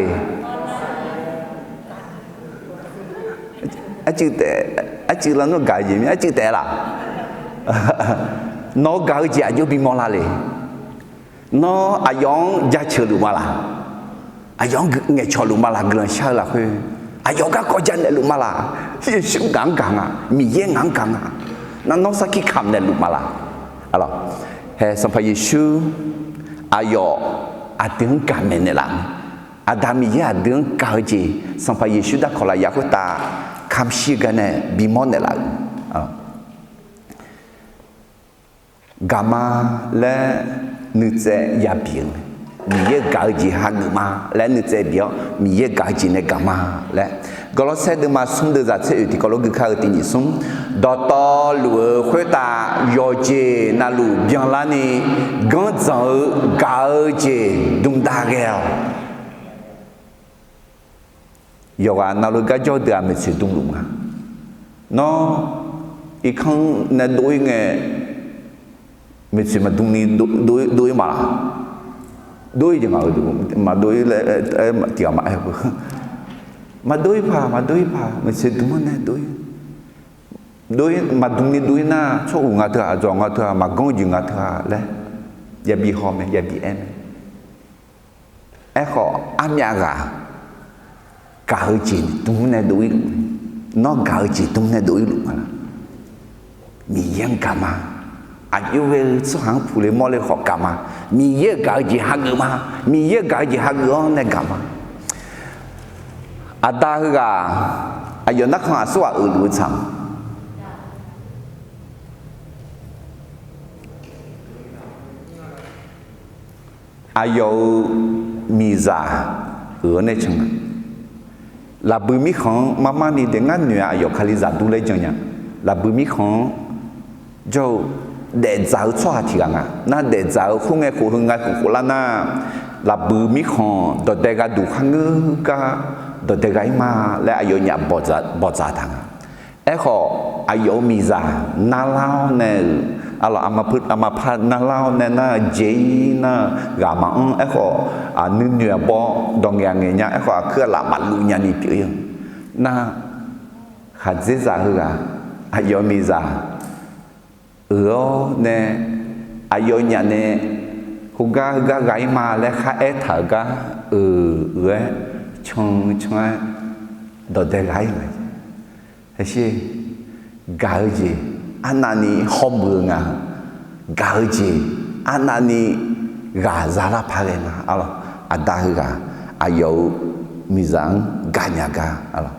Arcuiv taef, arcuiv lar nawr gaq-eu jeq mir arcuiv taef laq? Nawq-eu gaq-eu jeq aqjox bimawr lar le. Nawr aqyawf-anr jaceuq luf ma laq? Aqyawf-anr ngaeqcawq luf ma laq? Guiqlanq shar-eu lafkhoer aqyawf garkawv janaeq luf ma laq? Yeqsur ngaq-anr gaq nga, Miqyaer ngaq-anr gaq nga. Nar nawr sarkir kamq naeqluf ma laq? Hae, Sanqpaq Yeqsur aqyawf aqdui-anr gaq maeqnaeq laf mae. Aqda Miqyaer aqdui-anr gaq-eu jeq Sanqpaq Yeqsur darkawq lafyaq khoertav kamq shir-eu gar nae bimawr naeqlaf-euq gaq ma laer nuitsaev yabi-eu mae. Miqyaer-euq gaq-eu jeq hageuf ma laer nuitsaev bi-awr, Miqyaer-euq gaq-eu jeq nae gaq ma laer. Gawrlawrsaer deuvma smr deuvzaq tser oeq tiqkawv lof gui kar-eu tiq nyiq smr, dawqtawvluf-euq khoertav yawqjeq navluf byanlarni ganrdzanq-eu gaq-eu jeq dmdav ghae-awq. Yawqghaq navluf garjawr deuq-aq maeqtsoeq dmluf nga. Nawr irkanr nae dov-ir ngae, maeqtsoeq maqdm ni dov-ir ma laq? Dov-ir jeq nga, maqdov-ir laer tiq ghaq maqaer-eu. Maqdov-ir paq, maqdov-ir paq, maeqtsoeq dm-anr nae dov-ir. Dov-ir maqdm ni dov-ir nar, tsawrhuq nga teu-aq, aqdzawq nga teu-aq, maqganr jeq nga teu-aq laer yabi haw mae, yabi aer mae. Aerkhawf armyav ghaq gaq-eu jeq dm nae dov-ir luf. Nawr gaq-eu jeq dm nae dov-ir luf ma laq? Miqyaer-anr gaq ma. Aqjox ghae-eu tsawrhaq-anr puqle mawrle khawf gaq ma. Miqyaer-euq gaq-eu jeq hageuf ma. Miqyaer-euq gaq-eu jeq hageuf-anr nae gaq ma. Aqda heughaq aqyawf narkhan aqsurghaq uiqluf-eu tsaq-a. Aqyawf-euq miqzaq-euq nae can-a. Lafbui mirkhanq-anr marmar ni dae ngar noeq-a, aqyawf kalizaq dur laer jan nya. Lafbui mirkhanq-anr jawr-eu daefdzaq-eu tsawrhaq tiq ghaq nga. Nar daefdzaq-eu khoerngae khof heu ngae khof khof lar nar, lafbui mirkhanq dawqdae gharduq kharngeur gar dawqdae gha-ir ma laer aqyawfnyaf bawqdzaq taq nga. Aerkhawf, aqyawf-euq miqzaq narlar-awr nae-euq, arlawq, aqmaqpar narlar-awr nae nar-eu jeq-ir nar-eu ghaq maqanr. Aerkhawf, nuinoeq aqbawr dawq ngaeq-aq ngaeq nya. Aerkhawf, aqkuir aqlaf maqluv nyani pyeuf-ir-eu nar, khaqdzerzaq heughaq aqyawf-euq miqzaq-euq-awr nae, aqyawfnyaf nae heugar heugar gha-ir ma laer kharaer taq-euq gar-euq-aer can can-aer dawqdae gha-ir mae. Gaq-eu jeq arnavni hawmuiq-eu nga. Gaq-eu jeq arnavni ghaq zalar paq ghae nga, arlawq. Aqda heughaq aqyawf-euq miqzaq-anr gaqnya gar, arlawq.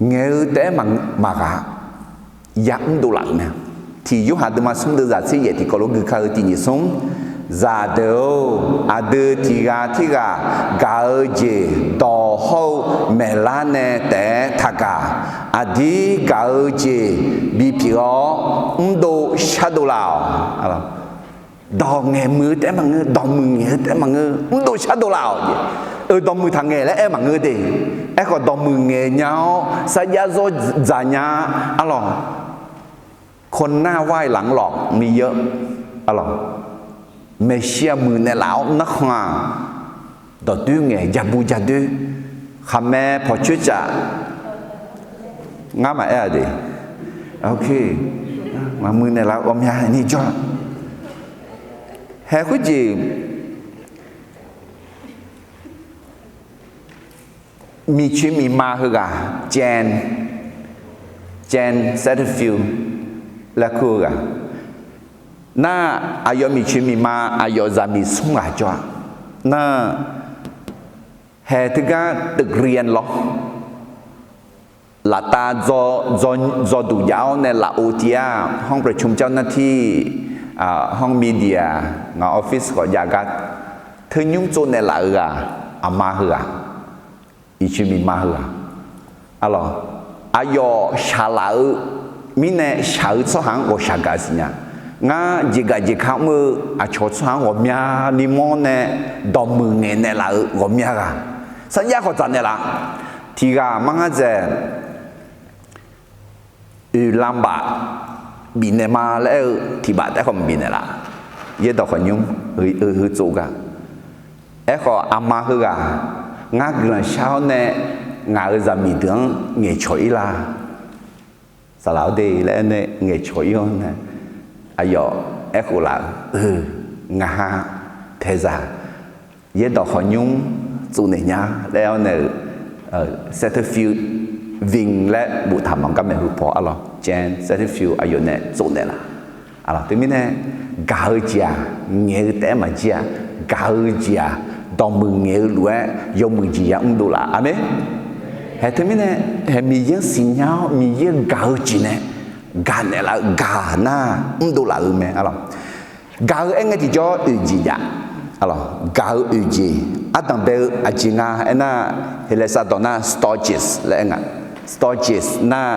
Ngaeq-eu taef-aer maqghaq, ya mrdov laf-euq mae. Tiq Yorhaq deuvma smr deuv zaq tser yaef tiqkawv lof gui kar-eu tiq nyiq smr, zaqdeuq-or, aqdui tiq ghaq tirghaq gaq-eu jeq dawq hawr-eu maeqlar nae taef-aer taqgaq. Aqdir gaq-eu jeq bipyeuf-awr mrdov shardov laf-awq. Dawq ngaeq muiq-eu taef-aer maqngeur, dawqmuiq ngaeq-eu taef-aer maqngeur, mrdov shardov laf-awq. Euq dawqmuiq taqngaeq laer aer maqngeur de. Aerkhawf, dawqmuiq ngaeq nya-awr sarjax zawr dzaq nya, arlawq. โคโรนาไวรัส laf-anr lawq, Miqyaer, arlawq, maeqshi-aq muiq naeqlaf-awr narkhan-aq dawqdoer ngaeq, ja bu ja doer, khaqmae pawqcoer caf, ngar maqaer-a de. Maqmuiq naeqlaf-eu ghawqmya ni jawr-a. Haeq khoerjeq miqcoeq miqma heughaq, Jane, Jane Satterfield laer kur-eu ghaq. Nar, aqyawf miqcoeq miqma aqyawf zaqmiq smr ghaq jawr-a. Nar, haeq teugar ตึกเรียน lawr, laftav dzaw duq jav-awr nae lafov tiv-ar, ห้องประชุมเจ้าหน้าที่, ห้องมีเดีย, ngaq office khawf jav gar teunymr tsovnaeq laf-eu ghaq, aqma heughaq, iqcoeq miqma heughaq, arlawq, aqyawf shaqlaf-eu mirnae shaq-eu tsawrhaq-anr ghawqshaq gaq-eu siqnya. Ngar jeqgaq jeqka mr-eu aqcawq tsawrhaq-anr ghawqmyani mawr nae dawqmuiq ngaeq naeqlaf-euq ghawqmya ghaq, sarjax khawf dzaq naeqlaf. Tiq ghaq mar ngar dzaeq, oeqlanq baf bifnaeq ma laer aer-eu tiq baf taef khawf maqbif naeqlaf. Yaerdawq khawqnymr heu tsov gar. Aerkhawf, aqma heughaq, ngar guiqlanq shar-awr nae ngaq-euq zaqmiq deuq-anr ngaeqcawq-ir la. Saqlaq-awr de laer aer nae ngaeqcawq-ir-awr nae, aqyawf aerkhof laf-eu, ngaqha paeqzaq yaerdawq khawqnymr tsovnaeq nya laer aer-awr nae-euq, Satterfield Wing laer boftaq ma-anr garmaeq heu paw, arlawq, Jane Satterfield aqyawf nae tsovnaeq laf. Arlawq, teumirnae gaq-eu jeq-aq, ngaeq-eu taef-aer maqjir-a. Gaq-eu jeq-aq, dawqmuiq ngaeq-eu lof-aer yawmuiq jeq ya mrdov laf. Aqmeq. Haeq teumirnae, haeq Miqyaer-anr siqnya-awr Miqyaer-eu gaq-eu jeq nae gaq naeqlaf-eu gaq nar mrdov laf-eu mae, arlawq. Gaq-eu aerngae tiqjawr oeq jeq jav. Arlawq, gaq-eu oeq jeq, ardanq bae-eu aqjeq nga aernar, Heqlaeqsar dawq nar Storge laer aer nga. Storge nar,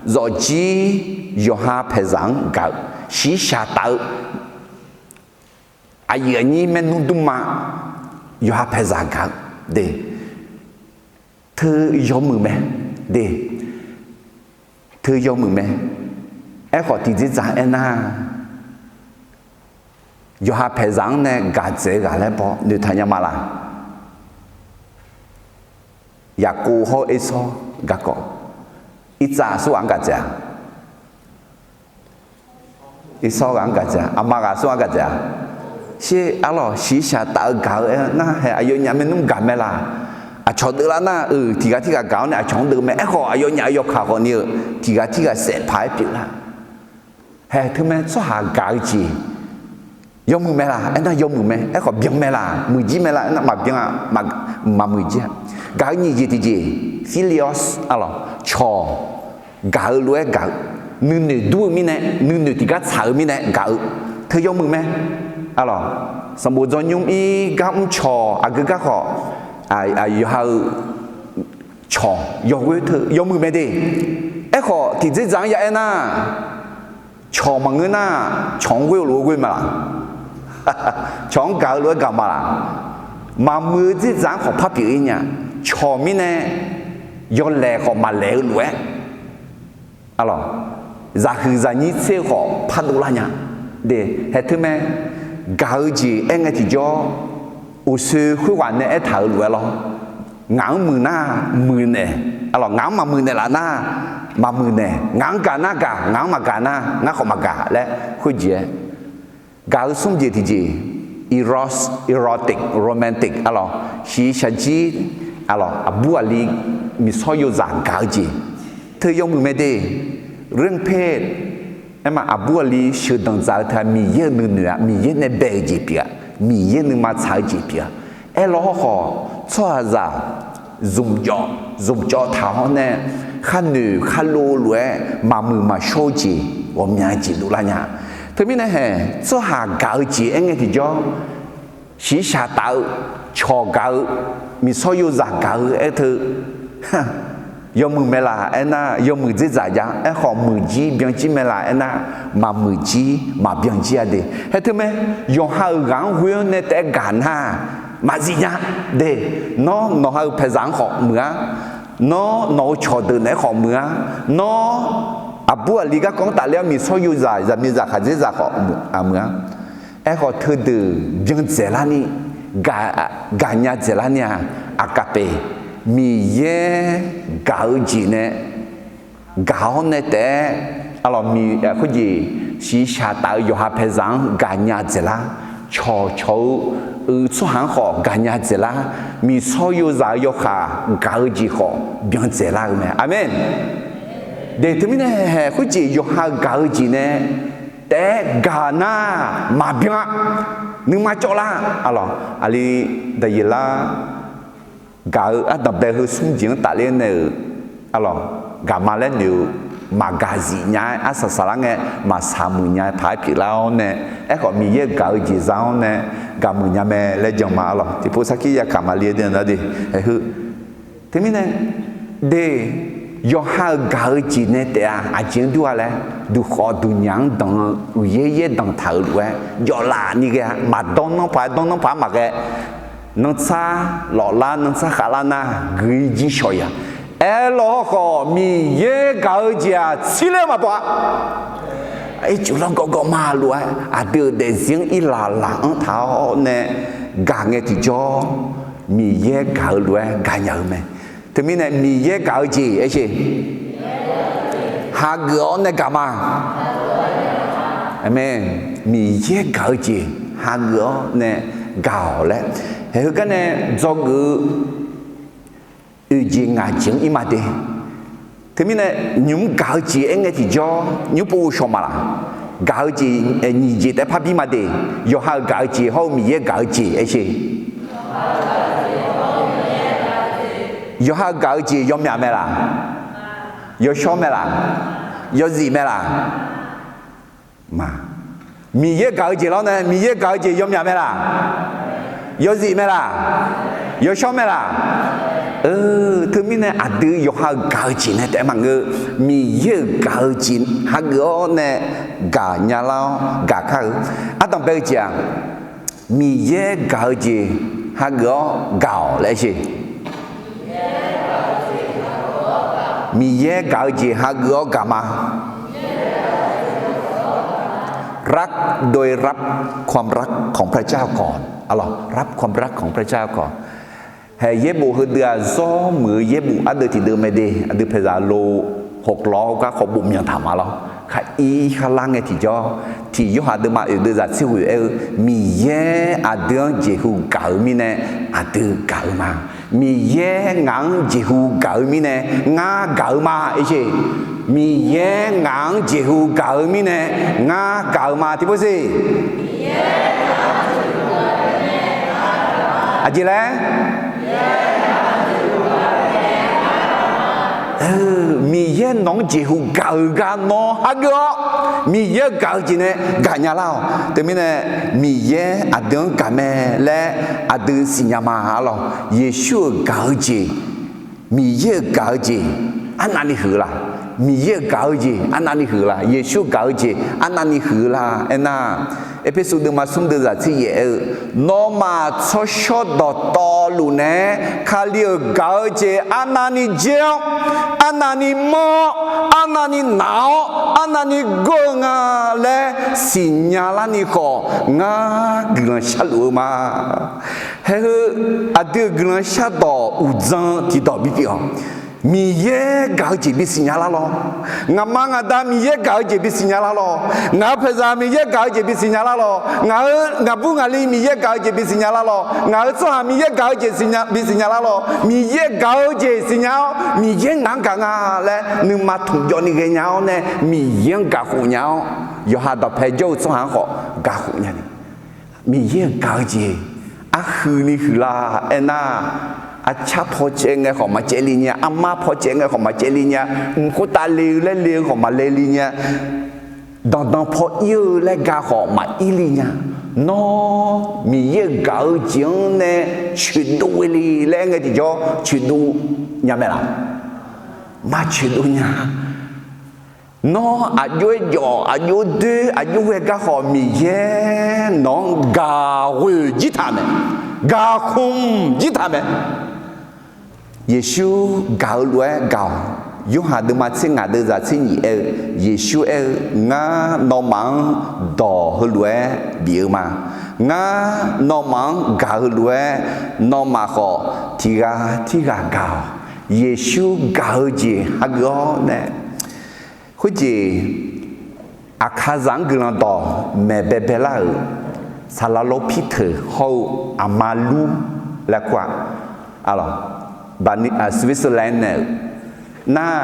zawqjir yawqha paeqzaq-anr gaq-eu, shiqshaq taf-eu, aqyuif aqnyir maernmr dmrma yawqha paeqzaq gaq-eu de. Teu yawmuiq mae de. Teu yawmuiq mae. Aerkhawf, tiqjeqzaq aernar, yawqha paeqzaq-anr nae gaq dzaeq-eu ghaq laer baw noeqtaq nya ma laf? Yaqkov hawr Ersawr garkawv, Irtsav aqsurghaq-anr gaq dzaeq-a? Ersawr ghaq-anr gaq dzaeq-a? Aqma ghaq aqsurghaq-anr gaq dzaeq-a? Sher, arlawq, shiqshaq taf-eu gaq-eu aer nar, haeq aqyawfnyaf maernmr gaq mae laf? Aqcawq deuvlar nar-euq tiq ghaq tirghaq gaq-awr nae aqcawq-anr deuv mae. Aerkhawf, aqyawfnyaf aqyawf kaq khawf ni-eu tiq ghaq tirghaq saef paq-aer pyeuflar. Haeq teumae tsawrhaq gaq-eu jeq yawmuiq mae laf? Aernar yawmuiq mae. Aerkhawf byan mae laf? Muiqjir mae laf? Aernar maqbyan-a. maqmuiq jir-a. Gaq-eu nyiq jeq tiqjeq, philios, arlawq, cawq gaq-eu lof-aer gaq-eu, nuinoeq dur-eu mirnae, nuinoeq tiqgar tsaq-eu mirnae gaq-eu, teu yawmuiq mae. Arlawq, sanqbof dzawnymr ir gar mrcawq aqgeu gar khawf, yawqha-eu cawq yawghoer teu yawmuiq mae de. Aerkhawf, tiqdzerdzaq-anr ya aer nar, cawq maqngeur nar, cawq-anr ghoer-eu lof-aer ghoer ma laq? Cawq-anr gaq-eu lof-aer gaq ma laq? Maqmuiq-eu dzerdzaq-anr khawf par pyeuf ir nya. Cawq mirnae yawlaeq khawf maqlaeq-eu lof-aer, arlawq, zaqhuiq zaqnyir tser-eu khawf par dovlar nya. De, haeq teu mae. Gaq-eu jeq aer ngae tiqjawr, uqshoe khoerghaq nae aertaq-euq lof-aer lawr, ngaq-anr muiq nar muiqnaeq, arlawq, ngaq-anr maqmuiq naeqlaf nar maqmuiq naeq, ngaq-anr gaq nar gaq, ngaq-anr maqgaq nar ngar khawf maqgaq laer khoerjeq-aer, gaq-eu smr jeq tiqjeq, eros, erotic, romantic, arlawq, shiqshaq jir, arlawq, aqbur aqli miqsawr yozaq gaq-eu jeq, teu yawmuiq mae de. เรื่องเพศ aerma, aqbur aqli sheuqdanq dzaq-eu teu-aq, Miqyaer-euq nuinoeq-aq, Miqyaer nae bae-eu jeq pyeuf-a, Miqyaer nuima tsaq-eu jeq pyeuf-a. Aerlawr hawrkhawf, tsawrhaqzaq zmqcawv, zmqcawv taq-awr nae, khar noeq khar lov lof-aer maqmuiq maqshawr-eu jeq ghawqmya jeq dovlar nya. Teumirnae haeq, tsawrhaq gaq-eu jeq aer ngae tiqjawr, shiqshaq taf-eu, cawq gaq-eu, miqsawr yozaq gaq-eu aer teu, yawmuiq mae laf aernar, yawmuiq dzerdzaq jav. Aerkhawf, muiqjir byanjir mae laf aernar, maqmuiqjir maqbyanjir-a de. Haeq teu mae, yawqha-euq ghaq-anr ghoe-anr nae taef-aer gaq nar, maqzif nya de. Nawr, nawqha-euq paeqzaq-anr khawf muiq-ar. Nawr, nawq-euq cawqdeuq naeq-aer khawf muiq-ar. Nawr, aqbur aqli garkawv-anr tafler-awr miqsawr yozaq, zaqmiqzaq khaqdzerzaq khawf muiq-ar. Aerkhawf, teudeuq byan dzaeqlarni, gaqnya dzaeqlarni-aq, aqkaqpeq, Miqyaer gaq-eu jeq nae gaq-awr nae taef-aer, arlawq, khoerjeq, shiqshaq taf-eu yawqha paeqzaq-anr gaqnya dzaeqlar, cawqcawq-eu, uiq tsawrhaq-anr khawf gaqnya dzaeqlar, miqsawr yozaq-eu yawkaq gaq-eu jeq khawf byan dzaeqlar-eu mae. Aqmeq. De, teumirnae haeq, khoerjeq yawqha-eu gaq-eu jeq nae taef-aer gaq nar maqbyan-a, nuima cawvlar, arlawq, aqli Daqyeqlar gaq-eu ardanqbae heu smr jeq-anr tafler nae-euq, arlawq, gaqma laer noeq-eu, maqgaq zif nya-aer arsaq saqlar ngae, maqsaq muiq nya-aer paq-aer pyeuflar-awr nae, aerkhawf Miqyaer-euq gaq-eu jeq za-awr nae gaq muiq nya mae laer jan ma, arlawq. Tiqpov sarkir yakaq maqli-eu de nar de, aer heu. Teumirnae, de, yawqha-euq gaq-eu jeq nae taef-a, aqjeq-anr dur-a laer, duqkhawf duqnyaq-anr danq-eu uiqyaer yaer danqtaq-euq lof-aer jawvlaf ni ghae-a. Maqdawr nanrpaq-aer, dawr nanrpaq-aer maqghae. Nanrtsar lawflar, nanrtsar khavlar nar guiq jir shawq ya. Aerlawr hawrkhawf, Miqyaer gaq-eu jeq-aq tsirler-eu maqbaw-a. Ircuf lanr gawv gawv ma lof-aer, aqdui-euq daefzir-anr irlaq laq-anr taq-awr nae gaq ngae tiqjawr, Miqyaer gaq-eu lof-aer gaqnya-eu mae. Teumirnae Miqyaer gaq-eu jeq aer sher. Hageuf-awr nae gaq ma. Aqmeq. Miqyaer gaq-eu jeq hageuf-awr nae gaq-awq laer, haeq heugar nae dzawgeuf-eu oeq jeq ngaq jeq-anr ir ma de. Teumirnae nymq-mr gaq-eu jeq aer ngae tiqjawr nymq-mr pov ghovshaw ma laq? Gaq-eu jeq nyiq jeq taef-aer par bir ma de. Yawqha-euq gaq-eu jeq hawr-eu Miqyaer gaq-eu jeq aer sher. Yawqha-euq gaq-eu jeq yawmyaq mae laq? Yawshawr mae laq? Yawzif mae laq? Ma, Miqyaer gaq-eu jeq lawr nae, Miqyaer gaq-eu jeq yawmyaq mae laq? Yawzif mae laq? Yawshawr mae laq? Teumirnae aqdui yawqha-euq gaq-eu jeq nae taef-aer maqngeur. Miqyaer-euq gaq-eu jeq hageuf-awr nae gaqnya lar-awr gaq kar-eu. Ardanqbae-eu jeq-aq, Miqyaer gaq-eu jeq hageuf-awr gaq-awq laer sher. Miqyaer gaq-eu jeq hageuf-awr gaq ma. รักโดยรับความรักของพระเจ้าก่อน arlawq, รับความรักของพระเจ้าก่อน. Haeq yaerbof heudeuq-aq, zawr muiq-eu yaerbof ardeuv tiqdeuv mae de. Aqdui paeqzaq lo hawqlawr gar khawf bof myanq taq ma lawr. Khar ir khar lar ngae tiqjawr, tiq Yorhaq deuvma oeq deuvzaq tser ghoeq aer-eu, Miqyaer aqdui-anr jeqhu gaq-eu mirnae aqdui gaq-eu ma. Miqyaer ngaq-anr jeqhu gaq-eu mirnae ngar gaq-eu ma. Irsher, Miqyaer ngaq-anr jeqhu gaq-eu mirnae ngar gaq-eu ma. Tiqpov sher. Aqjeq laer Miqyaer nawq-anr jeqhu gaq-eu gar nawr hageuf-awr, Miqyaer-eu gaq-eu jeq nae gaqnya lar-awq. Teumirnae, Miqyaer aqdui-anr gaq mae laer aqdui siqnya ma. Arlawq, Yeqsur-euq gaq-eu jeq, Miqyaer-euq gaq-eu jeq arnavni huiq-eu la? Miqyaer-euq gaq-eu jeq arnavni huiq-eu la? Yeqsur gaq-eu jeq arnavni huiq-eu la? Aernar, Erpersu deuvma smr deuv zaq tser yaef aer-eu, nawmaf tsawrshawr dawqtawvluf naeq-aer Kali-euq gaq-eu jeq arnavni dzer-awr, arnavni manr-awr, arnavni naq-awr, arnavni gawr-eu nga laer siqnya larni khawf, ngar guiqlanq sharluf-eu ma. Haeq heu, aqdui-euq guiqlanq shardawq uqdzan tiqdawq bipyeuf-awq. Miqyaer gaq-eu jeq bisiqnya lar lawr. Ngaqma ngaqda Miqyaer gaq-eu jeq bisiqnya lar lawr. Ngaq-euq paeqzaq Miqyaer gaq-eu jeq bisiqnya lar lawr. Ngaq-euq ngaqbur ngaqli Miqyaer gaq-eu jeq bisiqnya lar lawr. Ngaq-euq tsawrhaq Miqyaer gaq-eu jeq bisiqnya lar lawr. Miqyaer gaq-eu jeq siqnya-awr, Miqyaer ngaq-anr gaq nga laer nuima tmqjawvni ghaenya-awr nae, Miqyaer-anr gaqkhof nya-awr, yawqha dawqpae jawr-eu tsawrhaq-anr khawf gaqkhof nyani, Miqyaer-euq gaq-eu jeq arhuini huiqlar aernar, arcar paw caev ngae khawf maqcaevle nya, armar paw caev ngae khawf maqcaevle nya, mq khoertav le-eu laer le-eu khawf maqle le nya, danqdanq paw ir-eu laer ga khawf maqir le nya. Nawr Miqyaer-euq gaq-eu jeq-anr nae coeqdov ghae le laer aer ngae tiqjawr coeqdov nya mae laq? Maqcoeqdov nya. Nawr aqjox-aer jawf, aqjox-aer doer, aqjox ghae gar khawf, Miqyaer nawq-anr gaq ghoeq jir taq mae, gaq khmq jir taq mae. Yeqsur gaq-eu lof-aer gaq-awq. Yorhaq deuvma tser ngaq deuv zaq tser nyiq aer-eu, Yeqsur aer-eu, Ngar nawmaf-anr dawq heulof-aer bif-eu ma. Ngar nawmaf-anr gaq heulof-aer, nawmaf khawf tiq ghaq tirghaq gaq-awq. Yeqsur gaq-eu jeq hageuf-awr nae, khoerjeq Aqkaqzaq-anr guiqlanq dawq maeq baebae lar-euq Saqlaqlor Pirteuq hawr-eu Aqmalur laer kur-aq, Switzerland nae-euq nar,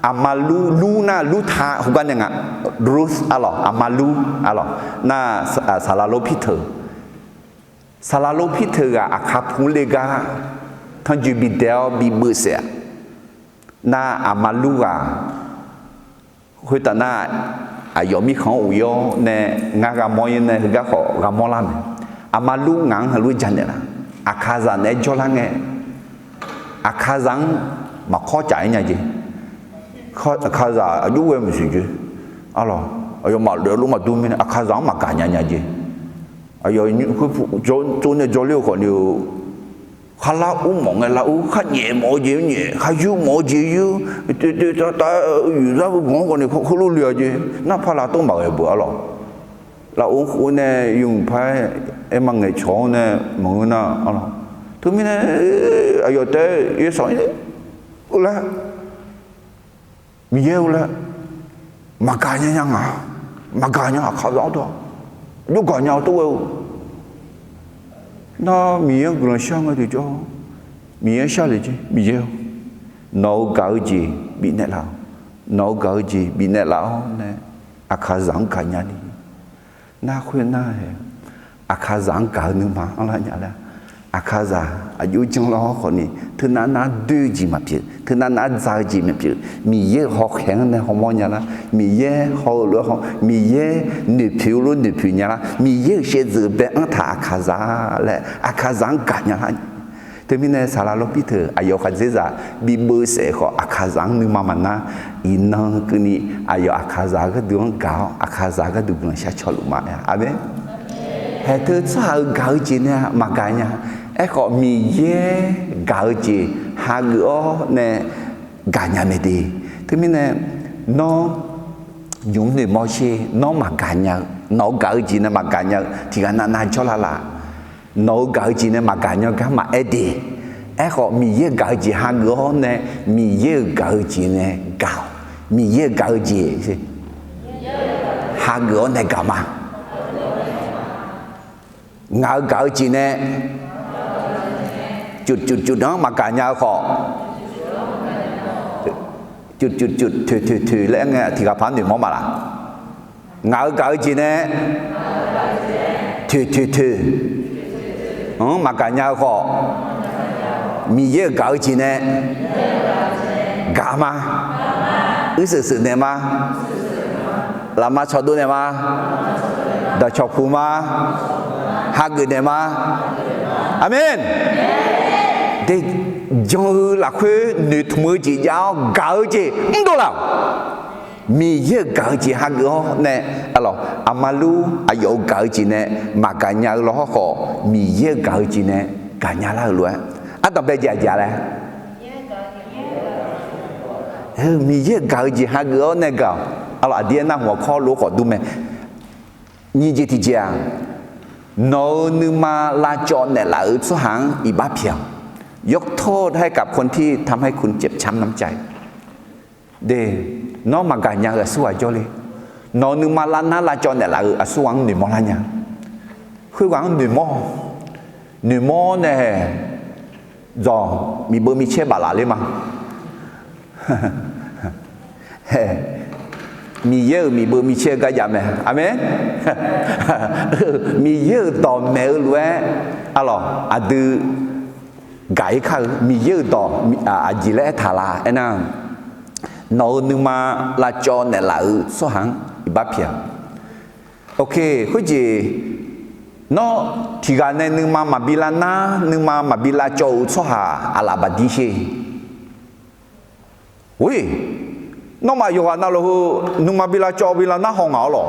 Aqmalur, lur nar lurta heugar nae nga, Ruth arlawq, Aqmalur arlawq nar, Saqlaqlor Pirteuq, Saqlaqlor Pirteuq ghaq Aqkaq pu le gar tanrjoe bidae-awr bibeuv saef-a. Nar Aqmalur ghaq khoertav nar, aqyawf mirkhanq-anr of-ir-awr nae ngar gha mawr-ir nae heugar khawf gha mawr lar mae. Aqmalur ngaq-anr heulof-aer janaeq laf? Aqkaqzaq naeq-aer jawrlar ngae, Aqkaqzaq-anr maqkawr caf-ir nya jeq. Aqkaqzaq aqjox ghae maqsiq jeq. Arlawq, aqyawfmaf lof-aer lof maqdur mirnae Aqkaqzaq-anr maqgaq nya nya jeq. Aqyawf khoer tsov nae jawrler-eu khawfni-eu, kharlar ur mawf ngae lar ur, kharnyaef mawf-eu jeq nyaef, kharyur mawf-eu jeq yur, toeqtoeq tavtav yuqzar heuganq-anr khawfni heulof le-a jeq. Nar paqlaf tov maqghae beu arlawq. Lafov khof nae yawmuiq par-aer aer ma ngaeqcawq-anr nae maqngeur nar arlawq. Teumirnae aqyawf taef-aer yawsanr-ir laer Miqyaer-eu laer maqgaq nya nya nga. Maqgaq nya, Aqkaqzaq-anr dawr, jawrgaq nya-eu tov ghae-eu. Nar Miqyaer-anr guiqlanq shar ngae tiqjawr, Miqyaer-anr sharle jeq, Miqyaer-or, nawq-euq gaq-eu jeq bifnaeq laf-awq. Nawq-euq gaq-eu jeq bifnaeq laf-awr nae, Aqkaqzaq-anr gaqnya ni. Nar khoernar-ae, Aqkaqzaq-anr gaq-eu nuima anrlar nya laer, Aqkaqzaq aqjox janrlar-awr khawfni, teunav nav doer-eu jeq maqpyeuf, teunav nav dza-eu jeq maqpyeuf, Miqyaer-euq hawkhaeq-anr nae hawmawr nya lar, Miqyaer haw-eu lof-aer haw, Miqyaer noeqpoeq-eu lof noeqpoeq nya lar, Miqyaer-euq shaevdzeuf bae anrtaq Aqkaqzaq laer Aqkaqzaq-anr gaq nya lar. Teumirnae Saqlaqlor Pirteuq aqyawf khaqdzerzaq bibeuv saef khawf, Aqkaqzaq-anr nuima maqnar, iqnan keuvni aqyawf Aqkaqzaq gharduq-anr gaq-awr, Aqkaqzaq gharduq guiqlanq shar cawluf ma. Aqmeq. Haeq teu tsawrhaq-euq gaq-eu jeq nae maqgaq nya. Aerkhawf, Miqyaer gaq-eu jeq hageuf-awr nae gaqnya mae de. Teumirnae, nawr nymq mr noeqmawr sher, nawr maqgaq nya-eu, nawq-euq gaq-eu jeq nae maqgaq nya-eu tiqghaq navnav jawrlar laf? Nawq-euq gaq-eu jeq nae maqgaq nya gar maqaer de. Aerkhawf, Miqyaer gaq-eu jeq hageuf-awr nae, Miqyaer-euq gaq-eu jeq nae gaq-awq. Miqyaer-euq gaq-eu jeq hageuf-awr nae gaq ma. Ngaq-euq gaq-eu jeq nae cuf cuf cuf-anr maqgaq nya-eu khawf, cuf cuf cuf toeq toeq toeq laer aer ngae, tiqghaq paq-anr noeqmawr ma laf? Ngaq-euq gaq-eu jeq nae toeq toeq toeq-anr maqgaq nya-eu khawf, Miqyaer-euq gaq-eu jeq nae gaq ma. Uirseuq seuq naeq ma. Lafma cawqdov naeq ma. Dawqcawq puq ma. Hageuf naeq ma. Aqmeq. Deuq jan-eu lafkhoer noeqtmq-eu jeq jav-awr gaq-eu jeq mrdov laf-awq. Miqyaer-euq gaq-eu jeq hageuf-awr nae, aqlawq, aqmalur aqyawf-euq gaq-eu jeq nae maqgaq nya-eu law hawrkhawf, Miqyaer-euq gaq-eu jeq nae gaqnya lar-euq lof-aer, ardanq bae jeq aqjeq laer, Miqyaer-euq gaq-eu jeq hageuf-awr nae gaq-awq. Aqlawq, aqdir aernar hmq-awq kawr lof-aer khawf dur mae. Nyiq jeq tiq jeq-aq, nawq-euq nuima lavcawv naeqlaf-euq tsawrhaq-anr iqbax pyaeq-awq. ยกโทษให้กับคนที่ทำให้คุณเจ็บช้ำน้ำใจ. De, nawr maqgaq nya-eu aqsurghaq jawrle. Nawq-euq nuima lavnar lavcawv naeqlaf-euq aqsurghaq-anr noeqmawr lar nya. Khoerghaq-anr noeqmawr. Noeqmawr nae, dzawq miqbeuv micaer baflaf ler ma. Miqyaer-euq miqbeuv micaer-eu garjav mae. Aqmeq. Miqyaer-euq dawq maeq-eu lof-aer, aqlawq, aqdui gaq-ir kar-eu Miqyaer-euq dawq aqjeq laer aertaq la aernar, nawq-euq nuima lavcawv naeqlaf-euq tsawrhaq-anr iqbax pyaeq-awq. Oke, khoerjeq, nawr tiq ghaq nae nuima maqbi lavnar, nuima maqbi lavcawv-euq tsawrhaq aqlaf baqdir sher. Oe, nawmaf yawqghaq navluf heu nuima bi lavcawv bi lavnar haw ngaq-awr lawq.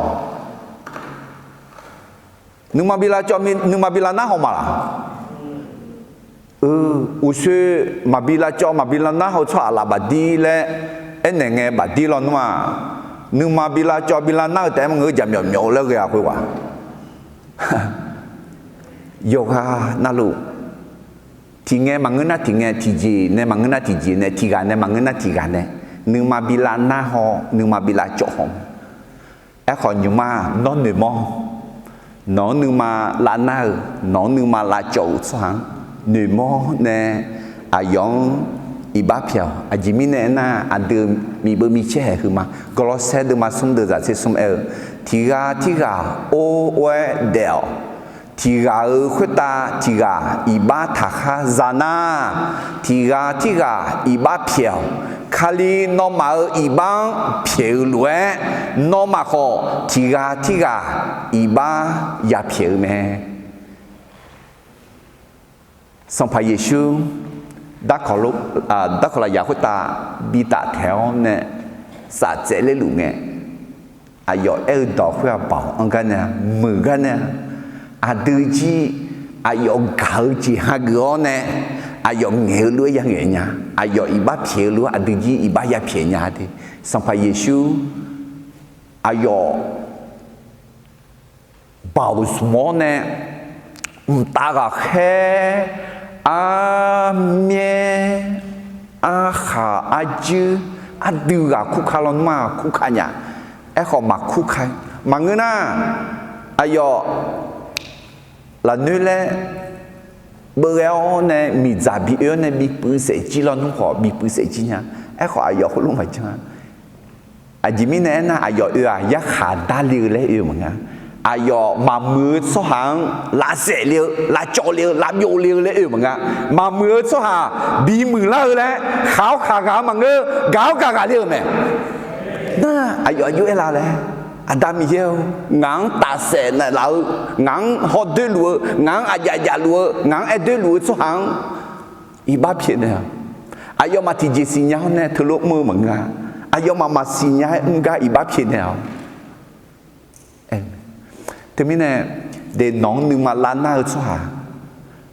Nuima bi lavcawv nuima bi lavnar haw ma laq? Uqshoe maqbi lavcawv maqbi lavnar haw-eu tsawrhaq aqlaf baqdir laer aernaeq ngae baqdir lawnmr-aq, nuima bi lavcawv bi lavnar-eu taef-aer maqngeur jaqmyawf myawf-eu laer ghae-a khoerghaq. Yawqghaq navluf, tiq ngae maqngeur nar tiq ngae, tiqjeq nae maqngeur nar tiqjeq nae, tiq ghaq nae maqngeur nar tiq ghaq nae, nuima bi lavnar haw, nuima bi lavcawv haw. Aerkhawf nymq-mr-aq, nawr noeqmawr. Nawq-anr nuima lavnar-euq, nawq-anr nuima lavcawv-euq tsawrhaq-anr noeqmawr nae aqyawf-anr iqbax pyaeq-awq. Aqjeq mirnae aernar, aqdui miqbeuv micaer haeq huiqma. Gawrlawrsaer deuvma smr deuq zaq tser smr aer-eu, tiq ghaq tirghaq or or-aer daef-awq. Tiq ghaq-euq khoertav tiq ghaq iqbax taqkhar za nar, tiq ghaq tirghaq iqbax pyaeq-awq. Kali nawmaf-euq iqbax-anr pyaeq-eu lof-aer, nawmaf khawf tiq ghaq tirghaq iqbax yapyaeq-eu mae. Sanqpaq Yeqsur darkawq lafyaq khoertav bi taftaeq-awr nae saftsaev lerluf ngae, aqyawf aer-eu dawq khoer-aq, baoq anr gar nae-a, muiq gar nae-a, aqdui jir aqyawf gaq-eu jeq hageuf-awr nae, aqyawf ngaeq-eu lof-aer yangaeq nya, aqyawf iqbax pyaeq-eu lof-aer aqdui jir iqbax yapyaeq nya de. Sanqpaq Yeqsur aqyawf baoq zmq-awr nae, mqtav ghaqkhaer, armyaer, arkhaq arjuir, aqdui ghaq kurka lawnmr-aq kurka nya. Aerkhawf maqkurka. Maqngeur nar, aqyawf lafnoer laer beuvghae-awr nae miqdzaq bi oe-awr nae bipuiv saef jir lawnmr khawf bipuiv saef jir nya. Aerkhawf aqyawf heulof maqjan-a. Aqjeq mirnae aernar, aqyawf oe-aq yarkhaq darle-eu laer oe-eu maqnga. Aqyawf maqmuiq-eu tsawrhaq-anr lavsaef le-eu, lavcawv le-eu, lavbyov le-eu laer oe-eu maqnga. Maqmuiq-eu tsawrhaq bimuiq lar-eu laer khaq-awr khaq ghaq-eu maqngeur, gaq-awr gaq ghaq le-euq mae. Nar aqyawf aqjox aerlar laer, Aqda Miqyaer-or, ngaq-anr tafsaef naeqlaf-eu, ngaq-anr hawdoer luf-eu, ngaq-anr aqjaf jaf luf-eu, ngaq-anr aer doer luf-eu tsawrhaq-anr iqbax pyaeqnaeq-awq. Aqyawfmaf tiqjeq siqnya-awr nae teulof mr-eu maqngeur-a. Aqyawfmaf maqsiqnya-aer mr gar iqbax pyaeqnaeq-awq. Teumirnae, de nawq-anr nuima lavnar-eu tsawrhaq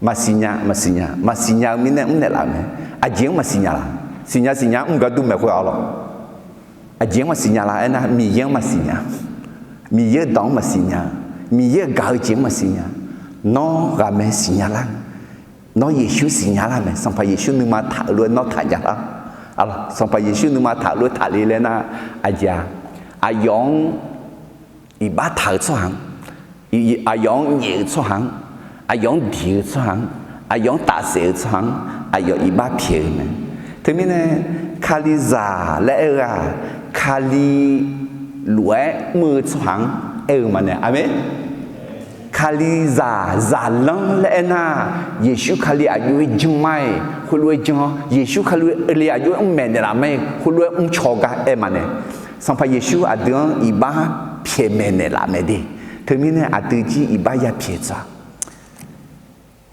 maqsiqnya, maqsiqnya, maqsiqnya-eu mirnae mrnaeq laf-eu mae. Aqjeq-anr maqsiqnya laf? Siqnya siqnya-anr mr gar dur maeq khoer-a lawq. Aqjeq-anr maqsiqnya laf aernar, Miqyaer-anr maqsiqnya. Miqyaer-euq dawq-anr maqsiqnya. Miqyaer-euq gaq-eu jeq-anr maqsiqnya. Nawr ghaqmae siqnya lar-eu. Nawr Yeqsur siqnya lar mae. Sanqpaq Yeqsur nuima taq-eu lof-aer nawr taqnya lar. Sanqpaq Yeqsur nuima taq-eu lof-aer taqle laer nar, aqjeq-a, aqyawf-anr iqbax taq-eu tsawrhaq-anr, aqyawf-anr nyaef-eu tsawrhaq-anr, aqyawf-anr diq-eu tsawrhaq-anr, aqyawf-anr tafsaef-eu tsawrhaq-anr, aqyawf iqbax pyaeq-eu mae. Teumirnae, Kalizaq laer aer-eu-aq, Kali lof-aer mr-eu tsawrhaq-anr aer-eu maqnaeq. Aqmeq. Kalizaq zaqlanr laer aernar, Yeqsur Kali aqjox-aer janr ma-iq khoerlof-aer janr-awr, Yeqsur Kali aqjox-aer mr maeqnaeq laf ma-iq khoerlof-aer mrcaw gar aer ma nae, Sanqpaq Yeqsur aqdui-anr iqbax pyaeq maeqnaeq laf mae de. Teumirnae aqdui jir iqbax yapyaeq tsaq.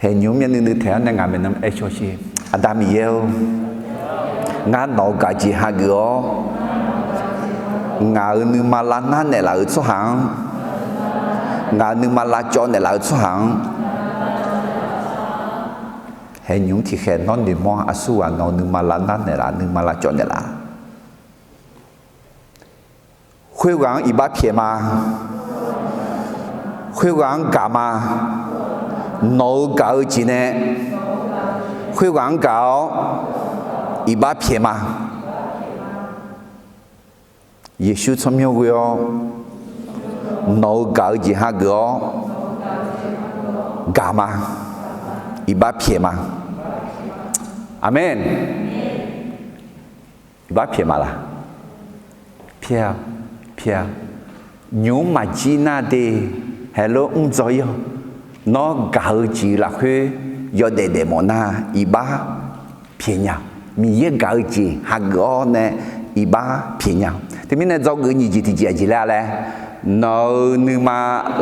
Haeq nymq-mr myavnuiv nuiv taeq-awr nae ngaq maeqnan aer shaw sher. Aqda Miqyaer-or, ngar nawq-eu gaq-eu jeq hageuf-awr, ngaq-euq nuima lavnar naeqlaf-euq tsawrhaq-anr, ngaq-euq nuima lavcawv naeqlaf-euq tsawrhaq-anr, haeq nymq-mr tiqkhaeq nawr noeqmawr-a. Aqsurghaq nawq-euq nuima lavnar naeqlaf, nuima lavcawv naeqlaf. Khoerghaq-anr iqbax pyaeq ma. Khoerghaq-anr gaq ma. Nawq-euq gaq-eu jeq nae khoerghaq-anr gaq-awr iqbax pyaeq ma. Yeqsur tsawrmyanr ghoe-awr nawq-euq gaq-eu jeq hageuf-awr gaq ma. Iqbax pyaeq ma. Aqmeq. Iqbax pyaeq ma laq? Pyaeq-a, pyaeq-a. Nymq-mr maqjir nar de, haeq lof mrdzaw ir-awq. Nawr gaq-eu jeq lafkhoer yawdaef daefmawf nar, iqbax pyaeq nya. Miqyaer gaq-eu jeq hageuf-awr nae iqbax pyaeq nya. Teumirnae dzawgeuf nyiq jeq tiqjeq aqjeq laer-a laer, nawq-euq nuima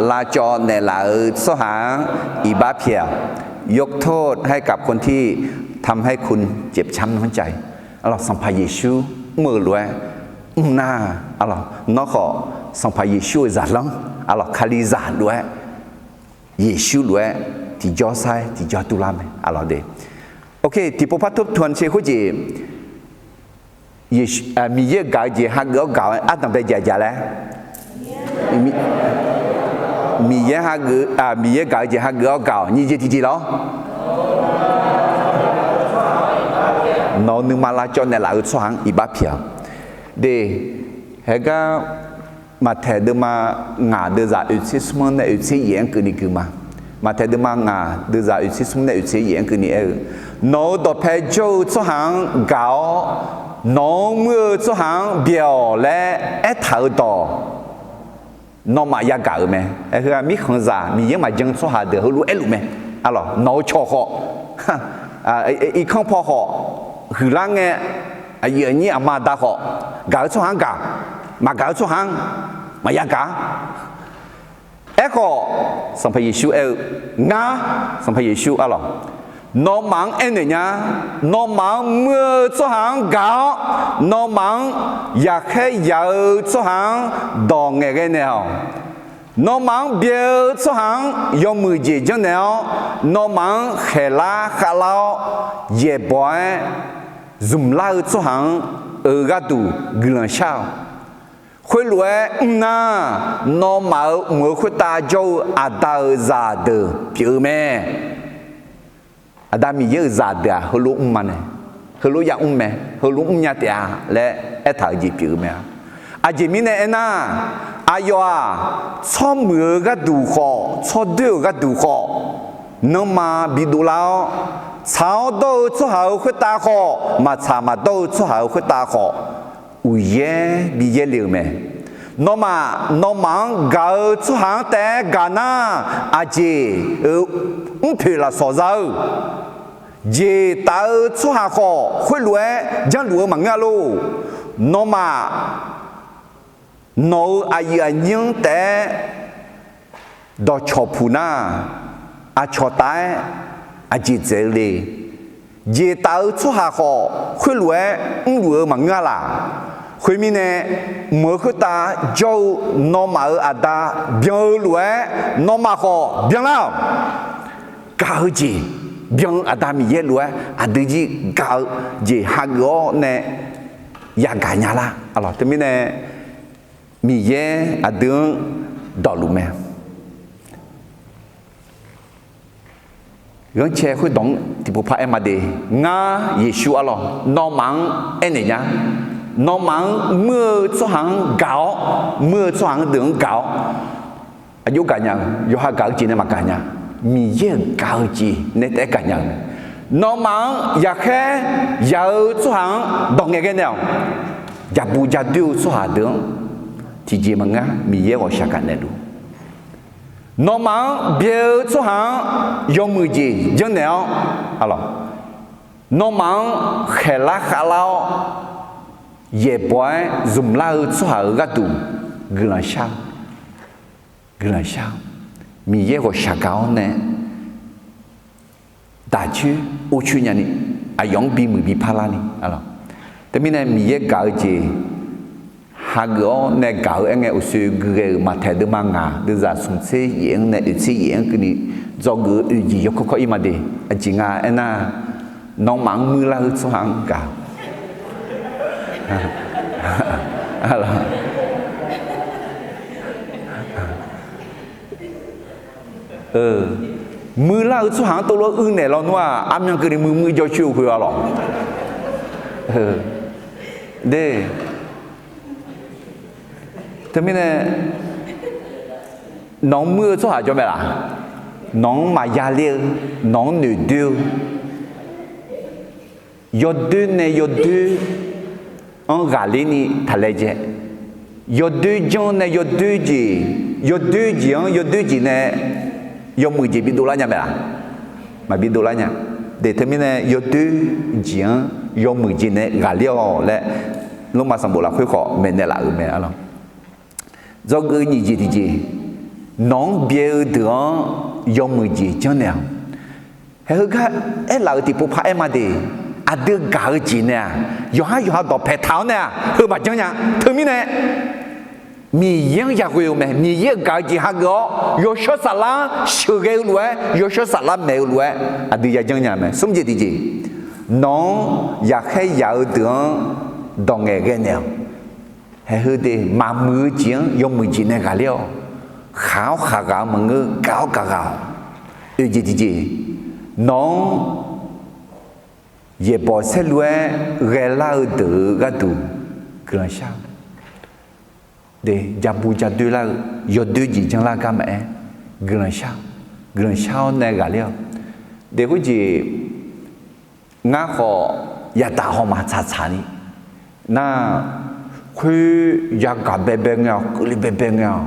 lavcawv naeqlaf-euq tsawrhaq-anr iqbax pyaeq-awq. ยกโทษให้กับคนที่ทำให้คุณเจ็บช้ำน้ำใจ Arlawq, Sanqpaq Yeqsur mr-eu lof-aer mr nar, arlawq, nawr khawf Sanqpaq Yeqsur-euq zaqlanr, arlawq, Kalizaq lof-aer, Yeqsur lof-aer tiqjawr sar-aer tiqjawr durlar mae, arlawq de. Ok, tiqpov par tov tanq ce khoerjeq, Yeqsur, Miqyaer-euq gaq-eu jeq hageuf-awr gaq-awr ardanq bae jaq jaq laer, Miqyaer hageuf, Miqyaer gaq-eu jeq hageuf-awr gaq-awq. Nyiq jeq tiqjeq lawr, nawq-euq nuima lavcawv naeqlaf-eu tsawrhaq-anr iqbax pyaeq-awq. De, haegar Maqtaeq deuvma ngaq deuvzaq oeqtser smr-anr nae oeqtser yaef-anr keuvni gui ma. Maqtaeq deuvma ngaq deuvzaq oeqtser smr nae oeqtser yaef-anr keuvni aer-eu, nawq-euq dawqpae jawr-eu tsawrhaq-anr gaq-awr, nawq-anr muir-eu tsawrhaq-anr byaeq-awq laer aertaq-euq dawq, nawmaf yagaq-euq mae. Aer heu-aq, mirkhanqzaq Miqyaer maqjan-eu tsawrhaq deuq heulof-aer aerluf mae. Arlawq, nawq-euq cawq khawf, irkanr paw khawf, huiqlar ngae, aqyuif aqnyir aqma aqda khawf, gaq-eu tsawrhaq-anr gaq, maqgaq-eu tsawrhaq-anr maqya gaq-a. Aerkhawf, Sanqpaq Yeqsur aer-eu, ngar, Sanqpaq Yeqsur arlawq, nawmaf-anr aernaeq nya, nawmaf-anr muir-eu tsawrhaq-anr gaq-awr, nawmaf-anr yaqkhaer yaq-eu tsawrhaq-anr dawq ngaeqghae naeq-awq. Nawmaf-anr byaeq-eu tsawrhaq-anr yawmuiq jeq janrnaeq-awr, nawmaf-anr khaeqlar khavlar-awr, yaeqbawq-aer zmqlar-eu tsawrhaq-anr-eu gharduq guiqlanq shar-awq. Khoerlof-aer mr nar, nawmaf-euq mq-euq khoertav jawr-eu Aqda-euq zaqdeuq pyeuf-eu mae. Aqda Miqyaer-euq zaqdeuq-aq heulof mr ma nae, heulof yamr mae, heulof mrnya taef-a laer aertaq-euq jeq pyeuf-eu mae-a. Aqjeq mirnae aernar, aqyawf-aq, tsawrmuiq-eu gharduq khawf, tsawrdoer-euq gharduq khawf, nanrma bidov lar-awr, tsaq-awr dawr-eu tsawrhaq-euq khoertav khawf, maqtsaq maqdawr-eu tsawrhaq-euq khoertav khawf, uqyaer bi yaerle-eu mae. Nawmaf, nawmaf-anr gaq-eu tsawrhaq-anr taef-aer gaq nar, aqjeq-euq mrpoeq lafsawq za-eu, jeq taf-eu tsawrhaq khawf, khoerlof-aer janrluf-eu maqngeur-a lor. Nawmaf, nawq-euq aqyuif aqnyir-anr taef-aer dawqcawq puq nar, aqcawq taf-aer aqjeq dzaeq-eu le. Jeq taf-eu tsawrhaq khawf, khoerlof-aer mrluf-eu maqngeur-a laq. Khoermirnae, mq-euq khoertav jawr-eu nawmaf-euq Aqda byan-eu lof-aer, nawmaf khawf byanlar-awq. Gaq-eu jeq, byan-eu Aqda Miqyaer lof-aer aqdui jir gaq-eu jeq hageuf-awr nae yagaq nya lar. Teumirnae, Miqyaer aqdui-anr dawqluf mae. Ghanrcae khoerdawq-anr tiqpov par aer ma de. Ngar Yeqsur arlawq, nawmaf-anr aernaeq nya. Nawmaf-anr muir-eu tsawrhaq-anr gaq-awr, muir-eu tsawrhaq-anr deuq-anr gaq-awr, aqjox gaqnya-eu, yawqha gaq-eu jeq nae maqgaq nya. Miqyaer-euq gaq-eu jeq nae taef-aer gaqnya-eu mae. Nawmaf-anr yaqkhaer yaq-eu tsawrhaq-anr dawq ngaeqghae naeq-awq. Jaqbu jadoer-eu tsawrhaq deuq-anr tiqjeq maqngeur-a, Miqyaer ghawqshaq gaq naeqluf. Nawmaf-anr byae-eu tsawrhaq-anr yawmuiq jeq janrnaeq-awr, nawmaf-anr khaeqlar khavlar-awr, yaeqbawq-aer zmqlar-eu tsawrhaq-euq gharduq guiqlanq shar-eu, guiqlanq shar-eu, Miqyaer ghawqshaq gaq-awr nae daqcoer orcoer nyani, aqyawf-anr bimuiq bi parlarni. Teumirnae Miqyaer gaq-eu jeq hageuf-awr nae gaq-eu aerngae uqshoe guighae-euq maqtaeq deuvma ngaq deuvzaq smq tser yaef-anr nae oeq tser yaef-anr keuvni dzawgeuf-eu oeq jeq yawkawr kawr-ir ma de. Aqjeq nga aernar, nawmaf-anr muirlar-eu tsawrhaq-anr gaq muirlar-eu tsawrhaq-anr tov lof-aer uirnaeq lawnmr-aq, armyan keuvni muiq muiq jawr coer-eu khoer-a lawq. De, teumirnae nawq-anr muir-eu tsawrhaq jawr mae laf? Nawq-anr maqya ler-eu, nawq-anr noeqdoer-eu, yawdoer nae yawdoer-anr ghaqler ni taq laejae, yawdoer janr nae yawdoer jeq, yawdoer jeq-anr yawdoer jeq nae yawmuiq jeq bidov lar nya mae laf? Maqbi dovlar nya. De, teumirnae yawdoer jeq-anr yawmuiq jeq nae ghaqler-awq laer, Lormav sanqbof lafkhoer khawf maeqnaeq laf-euq mae-a lawq. Dzawgeuf nyiq jeq tiqjeq, nawq-anr byae-eu deuq-anr yawmuiq jeq janrnaeq-awq. Haeq heugar aerlaf-euq tiqpov paq-aer ma de. Aqdui gaq-eu jeq nae-aq, yawqhar yawqha dawqpae taq-awr nae-aq heu maqjanr nya. Teumirnae Miqyaer-anr yaghoe-eu mae. Miqyaer-euq gaq-eu jeq hageuf-awr yawshawr saflar-anr sheuqghae-eu lof-aer, yawshawr saflar maeq-eu lof-aer aqdui yajanr nya mae. Smr jeq tiqjeq, nawq-anr yaqkhaer yaq-eu deuq-anr dawq ngaeqghae naeq-awq. Haeq heu de, maqmuiq-eu jeq-anr yawmuiq jeq nae ghaqler-awq. Khaq-awr khaqghaq-eu maqngeur, gaq-awr gaqghaq-awq. Oeq jeq tiqjeq, nawq-anr yaeqbawq saerlu-aer ghaelar-eu deuq-euq gharduq guiqlanq shar-eu, de, jabu jadoer lar-eu, yawdoer jeq janrlar gar maqaer, guiqlanq shar-eu, guiqlanq shar-awr nae ghaqler-awq. De, khoerjeq ngar khawf yadaq hawma tsaqtsaq ni nar, khoer yagaq baebae ngae-awq, keuvle baebae ngae-awq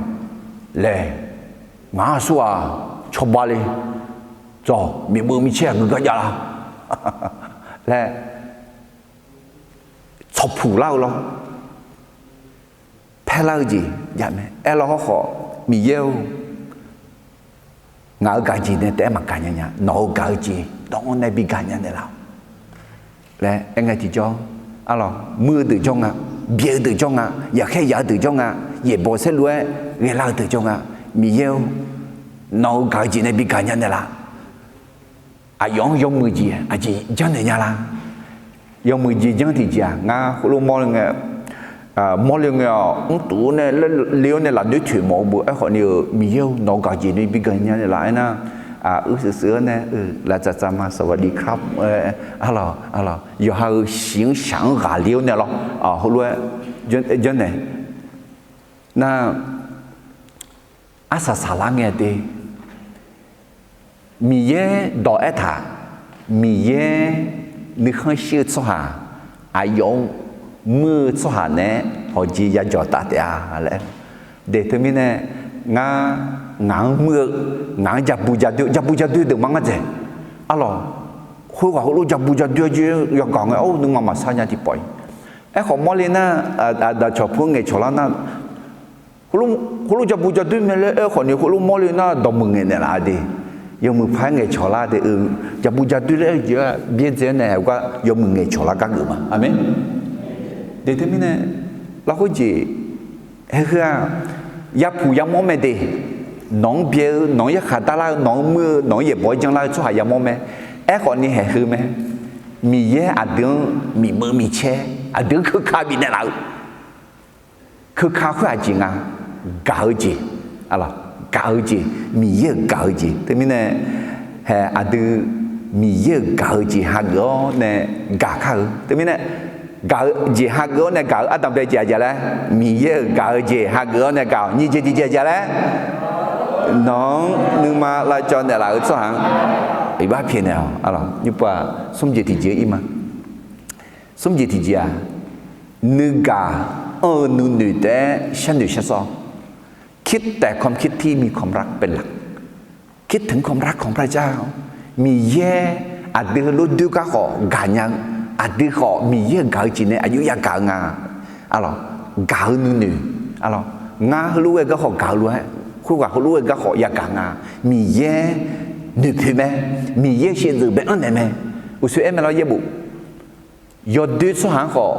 laer, ngaq-anr aqsur-aq cawba le, tsawq miqbeuv micaer aqgeu gar jav la laer tsawqpuq lar-eu lawr. Paerlar-eu jeq jav mae. Aerlawr hawrkhawf, Miqyaer-or, ngaq-euq gaq jeq nae taef-aer maqgaq nya nya. Nawq-euq gaq-eu jeq dawq-anr nae bi gaq nya naeqlaf-awq laer aerngae tiqjawr, arlawq, muir-eu deuq jawr nga, byaeq-eu deuq jawr nga, yaqkhaer yaq-eu deuq jawr nga, yaeqbawq saerlu-aer ghaelar-eu deuq jawr nga. Miqyaer-or, nawq-euq gaq-eu jeq nae bi gaq nya naeqlaf. Aqyawf-anr yawmuiq jeq aqjeq janrnaeq nya la? Yawmuiq jeq janr tiqjeq-aq, ngar heulof mawrle ngae, mawrle ngae-awq, mrtuf-awr nae le-awr nae lafnoer toeq mawf-eu beu. Aerkhawf ni-euq Miqyaer-or, nawq-euq gaq jeq nae bi gaq nya naeqlaf aernar, uirshuif shuif-awr nae laftsaf tsaf ma sawq gaqdi kar, arlawq, yawqha-euq shiq-anr shaq-anr ghaqler-awr nae lawr, heulof-aer janrnaeq nar, arsaq saqlar ngae de. Miqyaer dawq aertaq, Miqyaer nuikhanr shir-eu tsawrhaq, aqyawf-anr muir-eu tsawrhaq naeq-aer hawqjeq yajawq taf taef-a laer. De, teumirnae ngar, ngaq-anr muir-eu, ngaq-anr jabu jadoer, jabu jadoer deuq ma ngar dzaeq. Arlawq, khoerghaq heulof jabu jadoer-aer jir yagaq ngae-awr nuima maqsar nya tiqpawf-iq. Aerkhawf mawrle nar, aqdaq cawq pu-anr ngaeqcawq lar nar, heulof jabu jadoer mae laer aerkhawf ni heulof mawrle nar dawqmuiq ngaeqnaeq laf-a de. Yawmuiq paq-aer ngaeqcawq lar de. Jabu jadoer laer aer-eu jeq-aq byaerdzae-awr nae haeq gar yawmuiq ngaeqcawq lar gar geuf ma. Aqmeq. De, teumirnae lafkhoer jeq, haeq heu-aq, yapuq yamawr mae de. Nawq-anr byae-eu, nawq-anr yarkhaq darlar-eu, nawq-anr muir-eu, nawq-anr yaeqbawq-aer janrlar-eu tsawrhaq yamawr mae. Aerkhawf ni haeq heu mae. Miqyaer aqdui-anr miqbeuv micaer, aqdui-anr keuka bifnaeq laf-eu keuka khoer aqjeq nga, gaq-eu jeq, gaq-eu jeq, Miqyaer-euq gaq-eu jeq. Teumirnae, haeq aqdui Miqyaer-euq gaq-eu jeq hageuf-awr nae gaq kar-eu. Teumirnae, gaq-eu jeq hageuf-awr nae gaq-eu ardanqbae jeq aqjeq laer, Miqyaer-euq gaq-eu jeq hageuf-awr nae gaq-awq. Nyiq jeq tiqjeq aqjeq laer, nawq-anr nuima lavcawv naeqlaf-eu tsawrhaq-anr iqbax pyaeqnaeq-awq. Nymrpov-aq, smr jeq tiqjeq-ir ma. Smr jeq tiqjeq-aq, nuigaq anr-eu nuinoeq taef-aer sharnoeq sharsawr, คิดแต่ความคิดที่มีความรักเป็นหลัก. คิดถึงความรักของพระเจ้า Miqyaer aqdui heulof-aer doer gar khawf gaqnya-eu, aqdui khawf Miqyaer-euq gaq-eu jeq nae aqjox yagaq-eu nga. Arlawq, gaq-eu nuinoeq. Arlawq, ngar heulof-aer gar khawf gaq-eu lof-aer, khoerghaq heulof-aer gar khawf yagaq nga. Miqyaer noeqpoeq mae, Miqyaer shaevdzeuf bae-anr naeq mae. Uqshoe aer mae lawr, yaerbof. Yawdoer tsawrhaq-anr khawf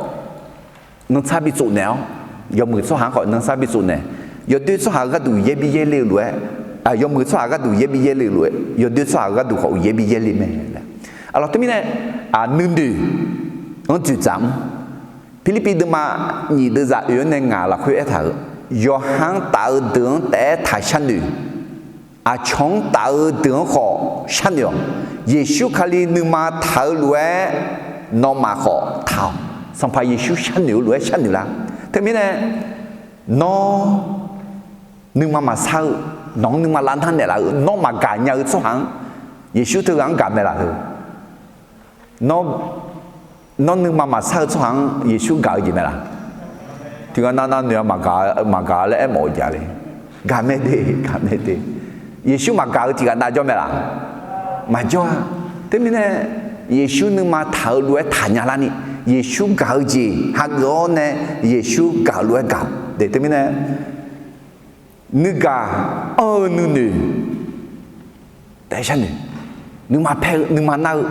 nanrsar bitsov naeq-awr, yawmuiq tsawrhaq-anr khawf nanrsar bitsov naeq. Yawdoer tsawrhaq-eu gharduq yaer bi yaer le-eu lof-aer, yawmuiq tsawrhaq gharduq yaer bi yaer le-eu lof-aer, yawdoer tsawrhaq-eu gharduq khawf yaer bi yaer le mae laer. Arlawq, teumirnae nuinoeq-anr dzoeqdzaq mr. Pirlirpiv deuvma nyiq deuvzaq oeq-anr nae ngaq lafkhoer aertaq-euq, yawqha-anr taf-eu deuq-anr taef-aer taq sharnoeq. Aqcawq-anr taf-eu deuq-anr khawf sharnoeq-awq. Yeqsur Kali nuima taq-eu lof-aer nawmaf khawf taq-awq. Sanqpaq Yeqsur sharnoeq-eu lof-aer sharnoeq lar. Teumirnae nawr nuima maqsar-eu, nawq-anr nuima lavnar naeqlaf-eu, nawr maqgaq nya-eu tsawrhaq-anr Yeqsur teughaq-anr gaq mae laf heu. Nawr, nawr nuima maqsar-eu tsawrhaq-anr Yeqsur gaq-eu jeq mae laf? Tiqghaq nav nav noeq-a, maqgaq laer aermawf-eu jeq le. Gaq mae de, gaq mae de. Yeqsur maqgaq-eu tiqghaq nav jawr mae laf? Maqjawr-a. Teumirnae Yeqsur nuima taq-eu lof-aer taqnya larni, Yeqsur gaq-eu jeq hageuf-awr nae Yeqsur gaq-eu lof-aer gaq-eu de. Teumirnae nuigaq anr-eu nuinoeq taef sharnoeq. Nuima paer-eu, nuima nar-eu,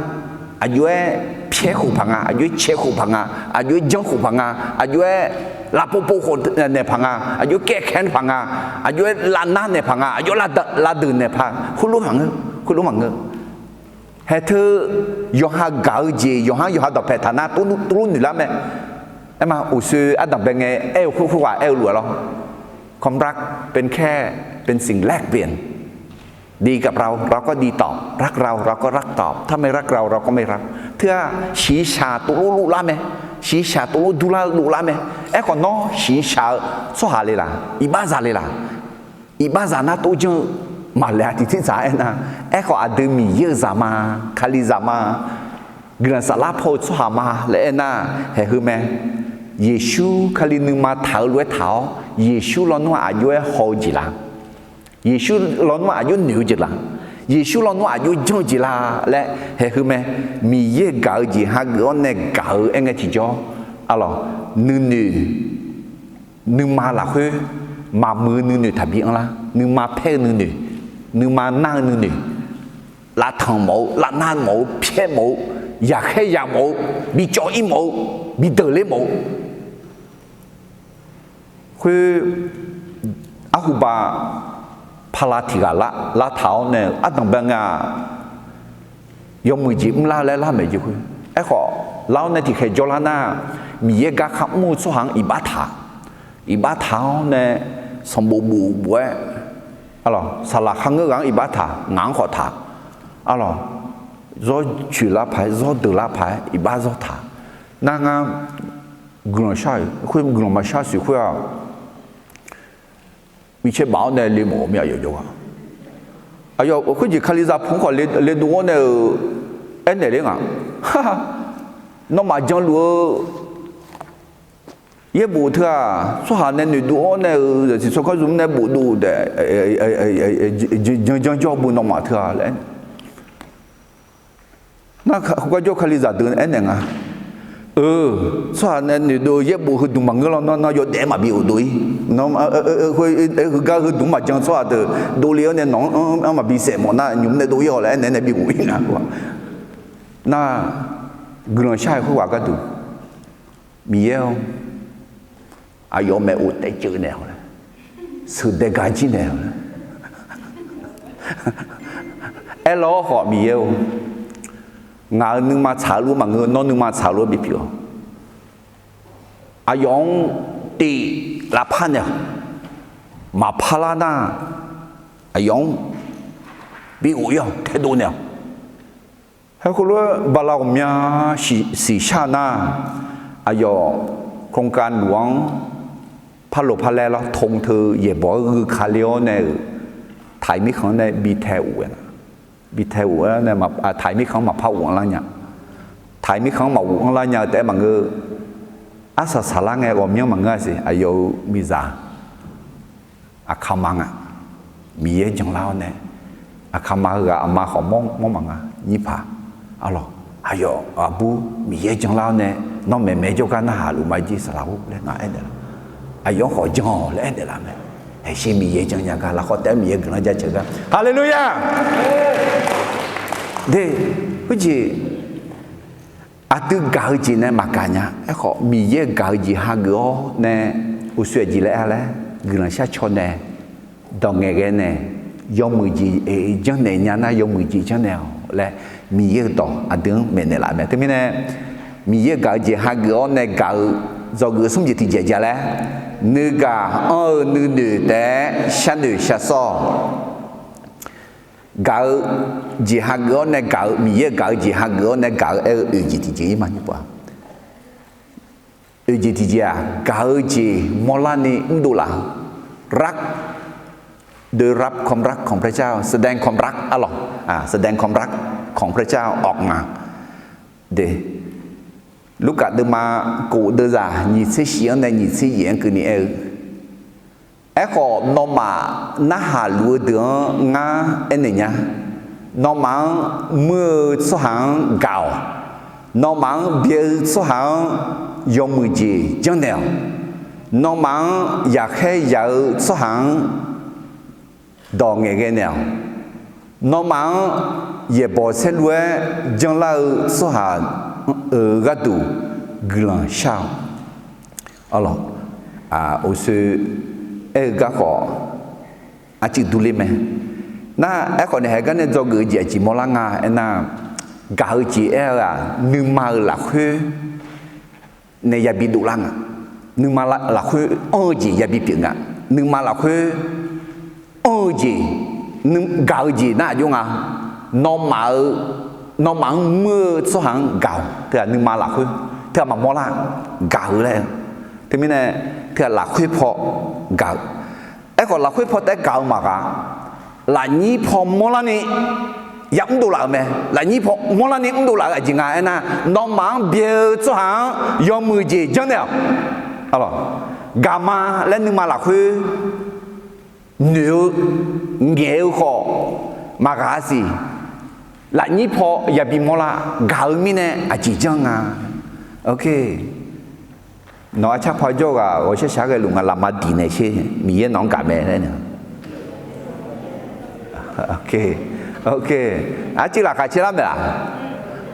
aqjox-aer pyaer khof paq nga, aqjox-aer cae khof paq nga, aqjox-aer janr khof paq nga, aqjox-aer lavpov pov khof naeq paq nga, aqjox-aer kaev kaev paq nga, aqjox-aer lavnar naeq paq nga, aqjox-aer lavdeuq naeq paq, khoerlof maqngeur, khoerlof maqngeur. Haeq teu yawqha gaq-eu jeq, yawqha-anr yawqha dawqpae taq nar tuvlur noeq lar mae. Aerma uqshoe ardanqbae ngae aer-eu khoer khoerghaq aer-eu lof-aer lawr, ความรักเป็นแค่ เป็นสิ่งแลกเปลี่ยน ดีกับเรา เราก็ดีตอบ รักเรา เราก็รักตอบ ถ้าไม่รักเรา เราก็ไม่รัก Teu-aq, shiqshaq tuvlur luf lar mae. Shiqshaq tuvlur durlar-eu luf lar mae. Aerkhawf nawr shiqshaq-eu tsawrhaq le laq? Iqbaxzaq le laq? Iqbaxzaq nar tov janr-eu maqlaeq-a tiqtirdzaq aernar, aerkhawf aqdui Miqyaer-euq zaq ma, Kalizaq ma, guiqlanq saflar paw-eu tsawrhaq ma laer aernar, haeq heu mae. Yeqsur Kali nuima taq-eu lof-aer taq-awr, Yeqsur lawnmr-aq aqjox-aer haw-eu jeq laq? Yeqsur lawnmr-aq aqjox noeq-eu jeq laq? Yeqsur lawnmr-aq aqjox janr-eu jeq laq laer haeq heu mae. Miqyaer gaq-eu jeq hageuf-awr nae gaq-eu aer ngae tiqjawr, arlawq, nuinoeq, nuima lafkhoer maqmuiq-eu nuinoeq taqbi anrlar. Nuima paer-eu nuinoeq, nuima nar-eu nuinoeq, lavtanq mawf-eu, lavnar mawf-eu, pyaer mawf-eu, yaqkhaer yaq mawf-eu, bicawv ir mawf-eu, bideuq ler mawf-eu, khoer arhuba pala tiq ghaq lar lavtaq-awr nae ardanqbae ngae-aq, yawmuiq jeq mrlar laer lar maeq jeq khoer. Aerkhawf lar-awr nae tiqkhaeq jawrlar nar, Miqyaer garkar mr-eu tsawrhaq-anr iqbax taq, iqbax taq-awr nae sanqbof bof bof-aer, arlawq, saqlaq kharngeur ghaq-anr iqbax taq, ngaq-anr khawf taq, arlawq, zawr coeq lar paq-aer, zawr deuq lar paq-aer iqbax zawr taq. Nar ngar guiqlanq shar-euq khoer guiqlanq maqshar siq khoer-aq, micaer baf-awr nae le mawf-eu mir aqyawf jawrgar. Aqyawf khoerjeq Kalizaq pu-anr khawf le dov-awr nae-euq aernaeq ler nga. Nawmaf janluf-eu yaerbof teu-aq, tsawrhaq nae noeqdov-awr nae-euq zaqsiq tsawrkar zmq nae bofdov-eu taef, jan janjawr bu nawmaf teu-aq laer aer. Nar khoergar jawr Kalizaq deuq aernaeq nga. Eu, tsawrhaq nae noeqdov-eu yaerbof heudmq maqngeur lawr, nawr yawdaef-aer maqbi ghofdov-ir. Heugar heudmq maqjan tsawrhaq deuq dovle-awr nae nawq-anr maqbi saef mawf nar nymq nae dov-ir-awq laer aernaeq nae bi ghof-ir nga. Nar guiqlanq shar-euq khoerghaq gharduq Miqyaer-or, aqyawf maeqof taef ceuv naeq-awq laer, sheuqdae gar jir naeq-awq laer aerlawr khawf, Miqyaer-or, ngaq-euq nuima tsaq-eu lof maqngeur, nawr nuima tsaq-eu lof bipyeuf-awq. Aqyawf-anr tiv lavpar naeq-awq. Maqpar lar nar, aqyawf-anr bi ghof-ir-awq, taedov naeq-awq. Haer khoerlof-aer bala ghawqmya siqshar nar, aqyawf โครงการหลวง-anr parloq parlaer lar, ธง teu yaeqbawq-aer ghuika le-awr nae-euq, taq-iq mirkhanq-anr nae bi tae of-aer, bi tae of-aer nae, taq-iq mirkhanq-anr maqpar of-anr lar nya. Taq-iq mirkhanq-anr maqof-anr lar nya-eu taef-aer maqngeur. Arsaq saqlar ngae ghawqmyanr maqngeur-a siq, aqyawf-euq miqzaq aqkaqma nga. Miqyaer janlar-awr nae Aqkaqma heughaq aqma khawf mawr mawr maqnga, nyir paq. Arlawq, aqyawf aqbur Miqyaer janlar-awr nae, nawr maeqmaeq jawrgar narhaq luf ma jir saqlaq-or laer ngaq aernaeq laf. Aqyawf-anr khawf jan-awq laer aernaeq laf mae. Haeqshe Miqyaer jan nya gar, lafkhawf taef-aer Miqyaer guiqlanq jaceuq gar. Haleluya! De, khoerjeq aqdui gaq-eu jeq nae maqgaq nya. Aerkhawf Miqyaer gaq-eu jeq hageuf-awr nae, uqshoe aqjeq laer aer laer, guiqlanq sharcaw nae, dawq ngaeqghae nae, yawmuiq jeq janrnaeq nya nar yawmuiq jeq janrnaeq-awq laer, Miqyaer-euq dawq aqdui-anr maeqnaeq laf mae. Teumirnae, Miqyaer gaq-eu jeq hageuf-awr nae gaq-eu, dzawgeuf smr jeq tiqjeq aqjeq laer, nuigaq anr-eu nuinoeq taef-aer sharnoeq shar sawr-awq. Gaq-eu jeq hageuf-awr nae gaq-eu, Miqyaer gaq-eu jeq hageuf-awr nae gaq-eu aer-eu oeq jeq tiqjeq-ir ma nyir pov-a. Oeq jeq tiqjeq-aq, gaq-eu jeq mawrlarni mrdov laf-eu, รัก โดยรับความรักของพระเจ้า แสดงความรัก arlawq, แสดงความรักของพระเจ้าออกมา de, Lurkaf deuvma kof deuvzaq nyiq tser shif-anr nae nyiq tser yaef-anr keuvni aer-eu, Aerkhawf nawmaf narhaq luf-eu deuq-anr ngar aernaeq nya. Nawmaf-anr muir-eu tsawrhaq-anr gaq-awq. Nawmaf-anr byae-eu tsawrhaq-anr yawmuiq jeq janrnaeq-awq. Nawmaf-anr yaqkhaer yaq-eu tsawrhaq-anr dawq ngaeqghae naeq-awq. Nawmaf-anr yaeqbawq saerlu-aer janlar-eu tsawrhaq-euq gharduq guiqlanq shar-awq. Arlawq, uqshoe aer-eu garkhawf arcuiv durler mae. Nar, aerkhawf nae haegar nae dzawgeuf-eu jeq aqjeq mawrlar nga aernar, gaq-eu jeq aer-eu-aq, nuima-euq lafkhoer nae yabi dovlar nga. Nuima lafkhoer anr-eu jeq yabi pyeuf nga. Nuima lafkhoer anr-eu jeq, gaq-eu jeq nar aqjox nga. Nawmaf-eu, nawmaf-anr muir-eu tsawrhaq-anr gaq-awq. Teughaq nuima lafkhoer teughaq maqmawr lar, gaq-eu laer-eu. Teumirnae teughaq lafkhoer paw gaq-eu. Aerkhawf lafkhoer paw taef-aer gaq-eu maqgaq. Lafnyir paw mawrlarni ya mrdov laf-euq mae. Lafnyir paw mawrlarni mrdov laf-eu aqjeq nga aernar, nawmaf-anr byae-eu tsawrhaq-anr yawmuiq jeq janrnaeq-awq. Gaqma laer nuima lafkhoer noeq-eu, ngaeq-eu khawf maqghaq-a siq. Lafnyir paw yabi mawrlar gaq-eu mirnae aqjeq janr nga. Nawq-ar carpaw jawr ghaq ghawqshaq shaq-aer ghae luf nga, lafma diq naeq sher, Miqyaer nawq-anr gaq mae laer. Arcuiv laqkhaq caer lar maeq-aq?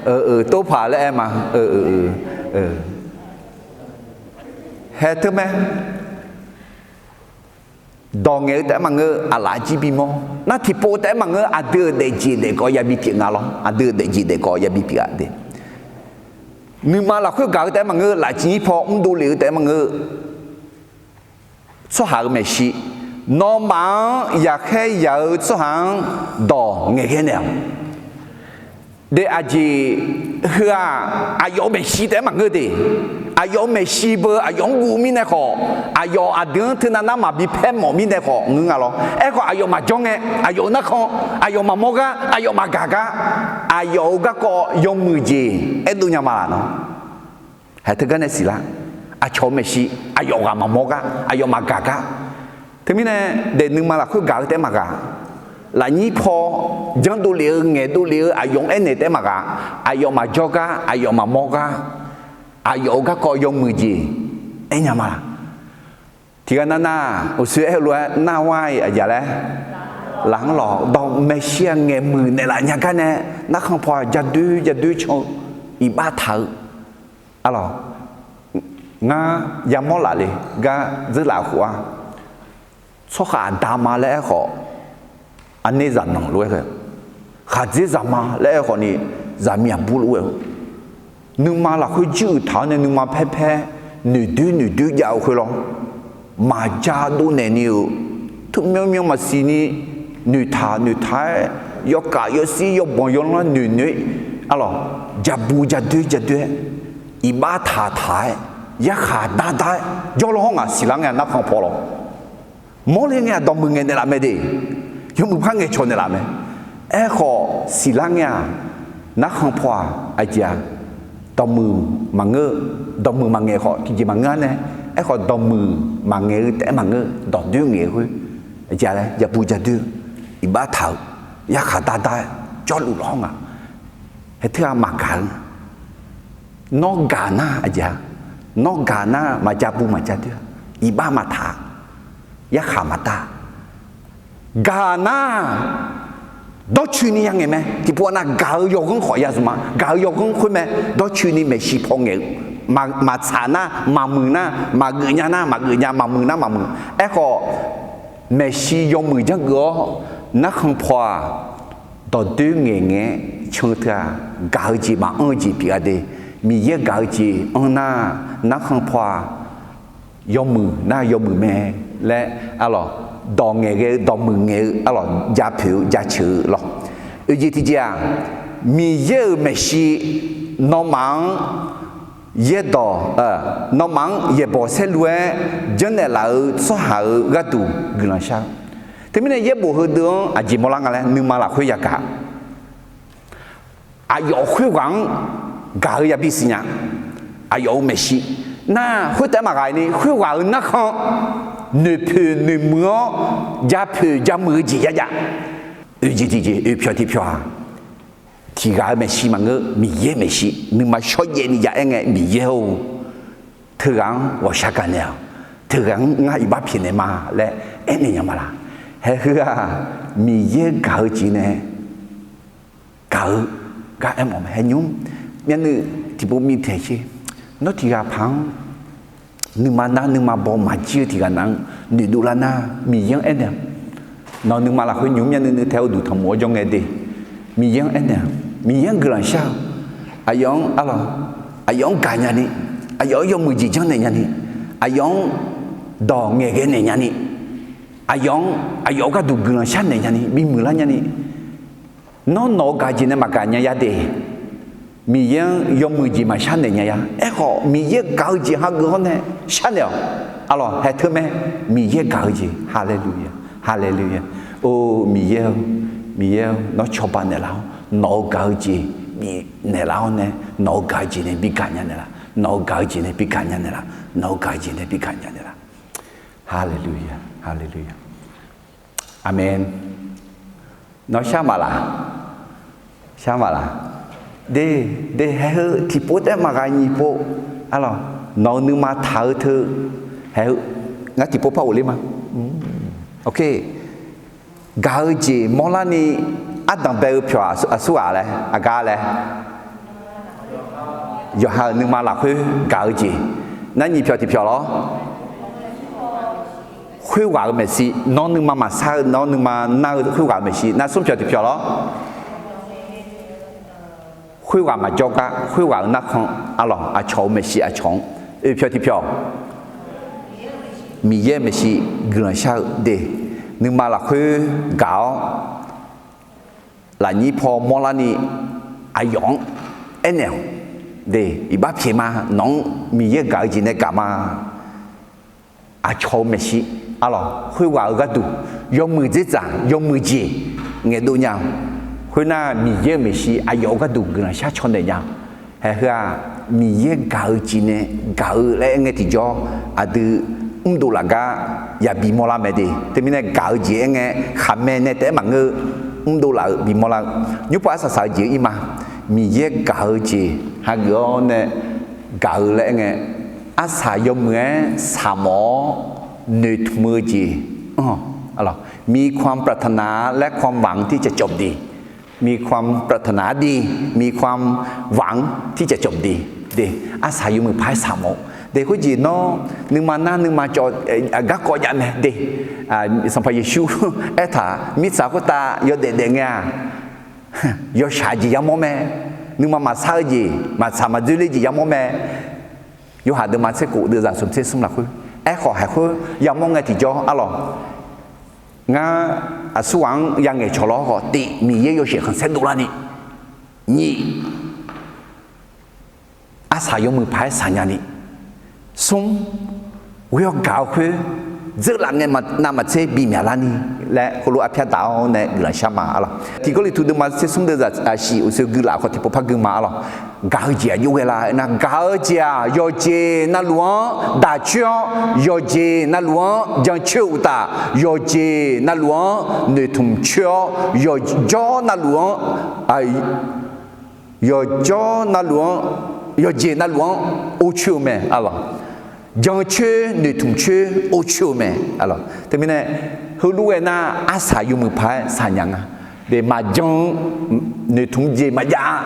Euq, euq, torpaq laer aer ma. Hae teu mae. Dawq ngaeq-eu taef-aer maqngeur, aqlaf jir bimawr nar tiqpov taef-aer maqngeur, aqdui-euq daefjeq daefkawv yabi pyeuf nga lawr. Aqdui-euq daefjeq daefkawv yabi pyeuf-a de. Nuima lafkhoer gaq-eu taef-aer maqngeur, lafnyir paw mrdov lef-eu taef-aer maqngeur, tsawrhaq-euq maeqshi, nawmaf-anr yaqkhaer yaq-eu tsawrhaq-anr dawq ngaeqghae naeq-awq. De aqjeq heu-aq, aqyawf-euq maeqshi taef-aer maqngeur de. Aqyawf-euq maeqshi beu aqyawf-anr guv mirnae khawf, aqyawf aqdui-anr teunav nar maqbi paer mawf mirnae khawf ngeur nga lawr. Aerkhawf aqyawf maqjawr ngae, aqyawf-euq narkhan, aqyawf maqmawr gar, aqyawf maqgaq gar, aqyawf-euq garkawv yawmuiq jeq aerdov nya ma laf nawr. Hae teugar nae siqlar. Aqcawq-euq maeqshi aqyawf ghaq maqmawr gar, aqyawf maqgaq gar. Teumirnae daefnuima lafkhoer gaq-eu taef-aer maqghaq. Lafnyir paw janrdov lef-eu, ngaeqdov lef-eu, aqyawf-anr aernaeq taef-aer maqghaq. Aqyawf maqjawr gar, aqyawf maqmawr gar, aqyawf-euq garkawv yawmuiq jeq aer nya ma laf. Tiqghaq nav nar, uqshoe aer-eu lof-aer nar war-iq aqjeq laer, laf-anr lawq dawq maeqshi-aq ngaeqmuiq naeqlaf nya gar nae, narkhan paw-aq jadoer jadoer can-eu, iqbax taq-eu. Arlawq, ngar yamawr laf le gar dzeur laf khof-ar, tsawrhaq aqda ma laer aerkhawf, aqner zaqnanq lof-aer, khaqdzer zaqma laer aerkhawf ni, zaqmiq aqbur lof-aer, nuima lafkhoer juiruiq taq-awr nae nuima paer paer noeqdoer noeqdoer jav-eu khoer lawr. Maqja dovnaeq ni-euq, teu myanr myanr maqsiq ni, noeqtaq noeqtaq-aer, yawkaf yawshir yawbanq yawlanr noeq noeq-aer, arlawq, jabu jadoer jadoer-aer, iqbax taq taq-aer, yarkhaq dar dar-aer jawrlawr hawr ngaq siqlar ngae narkhan paw lawr. Mawrle ngae-aq dawqmuiq ngaeq naeqlaf mae de. Yawmuiq par ngaeqcawq naeqlaf mae. Aerkhawf siqlar ngae-aq, narkhan paw-aq aqjeq-aq, dawqmuiq maqngeur, dawqmuiq maqngaeq khawf tiqjeq maqngeur-ar nae, aerkhawf dawqmuiq maqngaeq-eu taef-aer maqngeur, dawqdoer ngaeq-eu khoer, aqjeq laer jabu jadoer, iqbax taq-eu, yarkhaq dar dar-aer jawrluf lawr nga. Hae teu-aq maqgaq-eu. Nawr gaq nar aqjeq-a, nawr gaq nar maqja bu maqja doer-a, iqbax maqtaq-a, yarkhaq maqdar. Gaq nar dawrcoeni ya ngaeq mae. Tiqpov nav gaq-eu yawghanr khawf ya zmq-a, gaq-eu yawghanr khoer mae. Dawrcoeni maeqshi paw ngaeq-eu, maqtsaq nar maqmuiq nar maqgeuf nya nar maqgeuf nya, maqmuiq nar maqmuiq. Aerkhawf, maeqshi yawmuiq janrgeuf-awr narkhan paw-aq, dawqdoer ngaeq ngaeq-aer can-eu teu-aq, gaq-eu jeq maqanr-eu jeq pyeuf-a de. Miqyaer gaq-eu jeq anr nar, narkhan paw-aq, yawmuiq nar yawmuiq mae laer arlawq, dawq ngaeqghae-eu dawqmuiq ngaeq-eu arlawq, ja poeq-eu jaceuq-eu lawr. Oeq jeq tiqjeq-aq, Miqyaer-euq maeqshi nawmaf-anr yaerdawq, nawmaf-anr yaeqbawq saerlu-aer janrnaeq laf-eu tsawrhaq-euq gharduq guiqlanq shar-eu. Teumirnae yaerbof heudeuq-anr aqjeq mawrlar nga laer nuima lafkhoer yagaq. Aqyawf khoerghaq-anr gaq-eu yabi siqnya. Aqyawf-euq maeqshi nar khoertav-aer maqghaq ni, khoerghaq-euq narkhan noeqpoeq noeqmuiq-awr ja poeq ja muiq-eu jeq yajav. Oeq jeq tiqjeq, oeq pyawq tiqpyawq-aq, tiqghaq-euq maeqshi maqngeur, Miqyaer maeqshi nuima shawrjaev ni ja aer ngae, Miqyaer-or, teughaq-anr ghawqshaq gaqnaeq-awq, teughaq-anr ngar iqbax pyaeqnaeq ma laer aernaeq nya ma laq. Haeheu-aq, Miqyaer gaq-eu jeq nae gaq-eu gar aermawf mae. Haenymr myavnuiv tiqpov mitaeq sher. Nawr tiqghaq paq-anr nuima nar nuima baw maqjir-eu tiqghaq nav-anr noeqdov lar nar, Miqyaer-anr aernaeq-awq. Nawq-eu nuima lafkhoer nymq mr myavnuiv nuiv tae-awr uqduq tanqmof-awr jawr ngae de. Miqyaer-anr aernaeq-awq. Miqyaer-anr guiqlanq shar-awq. Aqyawf-anr arlawq, aqyawf-anr gaqnya ni, aqyawf-anr yawmuiq jeq janrnaeq nya ni, aqyawf-anr dawq ngaeqghae naeq nya ni, aqyawf-anr aqyawf-eu gharduq guiqlanq sharnaeq nya ni, bimuiq lar nya ni, nawr nawq-eu gaq jeq nae maqgaq nya ya de. Miqyaer-anr yawmuiq jeq maqsharnaeq nya ya. Aerkhawf, Miqyaer gaq-eu jeq hageuf hawr nae sharnaeq-awq. Arlawq, haeq teu mae, Miqyaer gaq-eu jeq. Haleluya, haleluya. Or, Miqyaer-or, Miqyaer-or, nawr cawba naeqlaf-awr nawq-eu gaq-eu jeq bifnaeq laf-awr nae, nawq-eu gaq-eu jeq nae bi gaqnya naeqlaf, nawq-eu gaq-eu jeq nae bi gaqnya naeqlaf, nawq-eu gaq-eu jeq nae bi gaqnya naeqlaf. Haleluya, haleluya. Aqmeq. Nawr shar maqlaq? Shar maqlaq? De, de, haeheu tiqpov taef maqghaq nyiq pov. Arlawq, nawq-eu nuima taq-eu teu. Haeheu, ngar tiqpov par ghofler ma. Gaq-eu jeq mawrlarni ardanq bae-eu pyawq aqsur ghaq laer, aqgar laer. Yawqha-euq nuima lafkhoer gaq-eu jeq. Nar nyiq pyawq tiqpyawq lawr. Khoerghaq-euq maeqshi, nawr nuima maqsar-eu, nawr nuima nar-eu khoerghaq-euq maeqshi. Nar smr pyawq tiqpyawq lawr. Khoerghaq maqjawr gar, khoerghaq-euq narkhan, arlawq, aqcawq-euq maeqshi aqcawq-anr. Oeq pyawq tiqpyawq. Miqyaer maeqshi guiqlanq shar-eu de. Nuima lafkhoer gaq-awr lafnyir paw mawrlarni aqyawf-anr aernaeq-awq de. Iqbax pyaeq ma, nawq-anr Miqyaer gaq-eu jeq nae gaq ma. Aqcawq-eu maeqshi, arlawq, khoerghaq-eu gharduq yawmuiq dzerdzaq yawmuiq jeq ngaeqdov nya-awq. Khoernar, Miqyaer-euq maeqshi aqyawf-eu gharduq guiqlanq shar caw naeq nya-awq. Haeheu-aq, Miqyaer gaq-eu jeq nae gaq-eu laer aer ngae tiqjawr, aqdui mrdov laf gar yabi mawrlar mae de. Teumirnae gaq-eu jeq aer ngae, khaqmae nae taef-aer maqngeur-eu, mrdov laf-eu bimawr lar-eu, nymrpov arsaq saq-eu jeq-eu ir ma. Miqyaer gaq-eu jeq hageuf-awr nae gaq-eu laer aer ngae, arsaq yawmuiq-aer saqmawf-awr noeqtmq-eu jeq anr-awq. มีความปรารถนาและความหวังที่จะจบดี มีความปรารถนาดี มีความหวังที่จะจบดี de. Arsaq yawmuiq paq-aer saqmawf-eu de. Khoerjeq nawr nuima nar nuima cawv garkawv jav mae de. Sanqpaq Yeqsur aertaq mirtsaq khoertav yawdaef daef ngae-aq, yawshaq jeq yamawr mae. Nuima maqsar-eu jeq, maqtsaq maqdzoerler jeq yamawr mae. Yorhaq deuvma tser khof deuvzaq smq tser smr lafkhoer. Aerkhawf haiq khoer yamawr ngae tiqjawr arlawq, ngar aqsurghaq-anr yangaeq cawq lawr khawf, tiq, Miqyaer yawshaef khanqsaer dovlarni, nyiq, arsaq yawmuiq paq-aer saqnya ni, smr, ghoer-awr gaq-eu khoer dzeurlaf ngae navmaqtser bimyaq larni laer heulof arpyar daq-awr nae guiqlanq shar ma arlawq. Tiq Gawrliqtu deuvma tser smr deuvzaq shif uqshoe guilaf khawf tiqpov par gui ma arlawq. Gaq-eu jeq aqjox ghae la aernar, gaq-eu jeq-aq, yawqjeq navluf-anr daq coer-awr, yawqjeq navluf-anr jancoer-eu uqtaf, yawqjeq navluf-anr noeqtmq coer-awr, yawqjawr navluf-anr, yawqjawr navluf-anr, yawqjeq navluf-anr or coer-eu mae arlawq. Jancoer noeqtmq coer or coer-eu mae arlawq. Teumirnae heulof ghae nar arsaq yawmuiq paq-aer saqnya nga. De maqjan-eu noeqtmq jeq maqjav-a,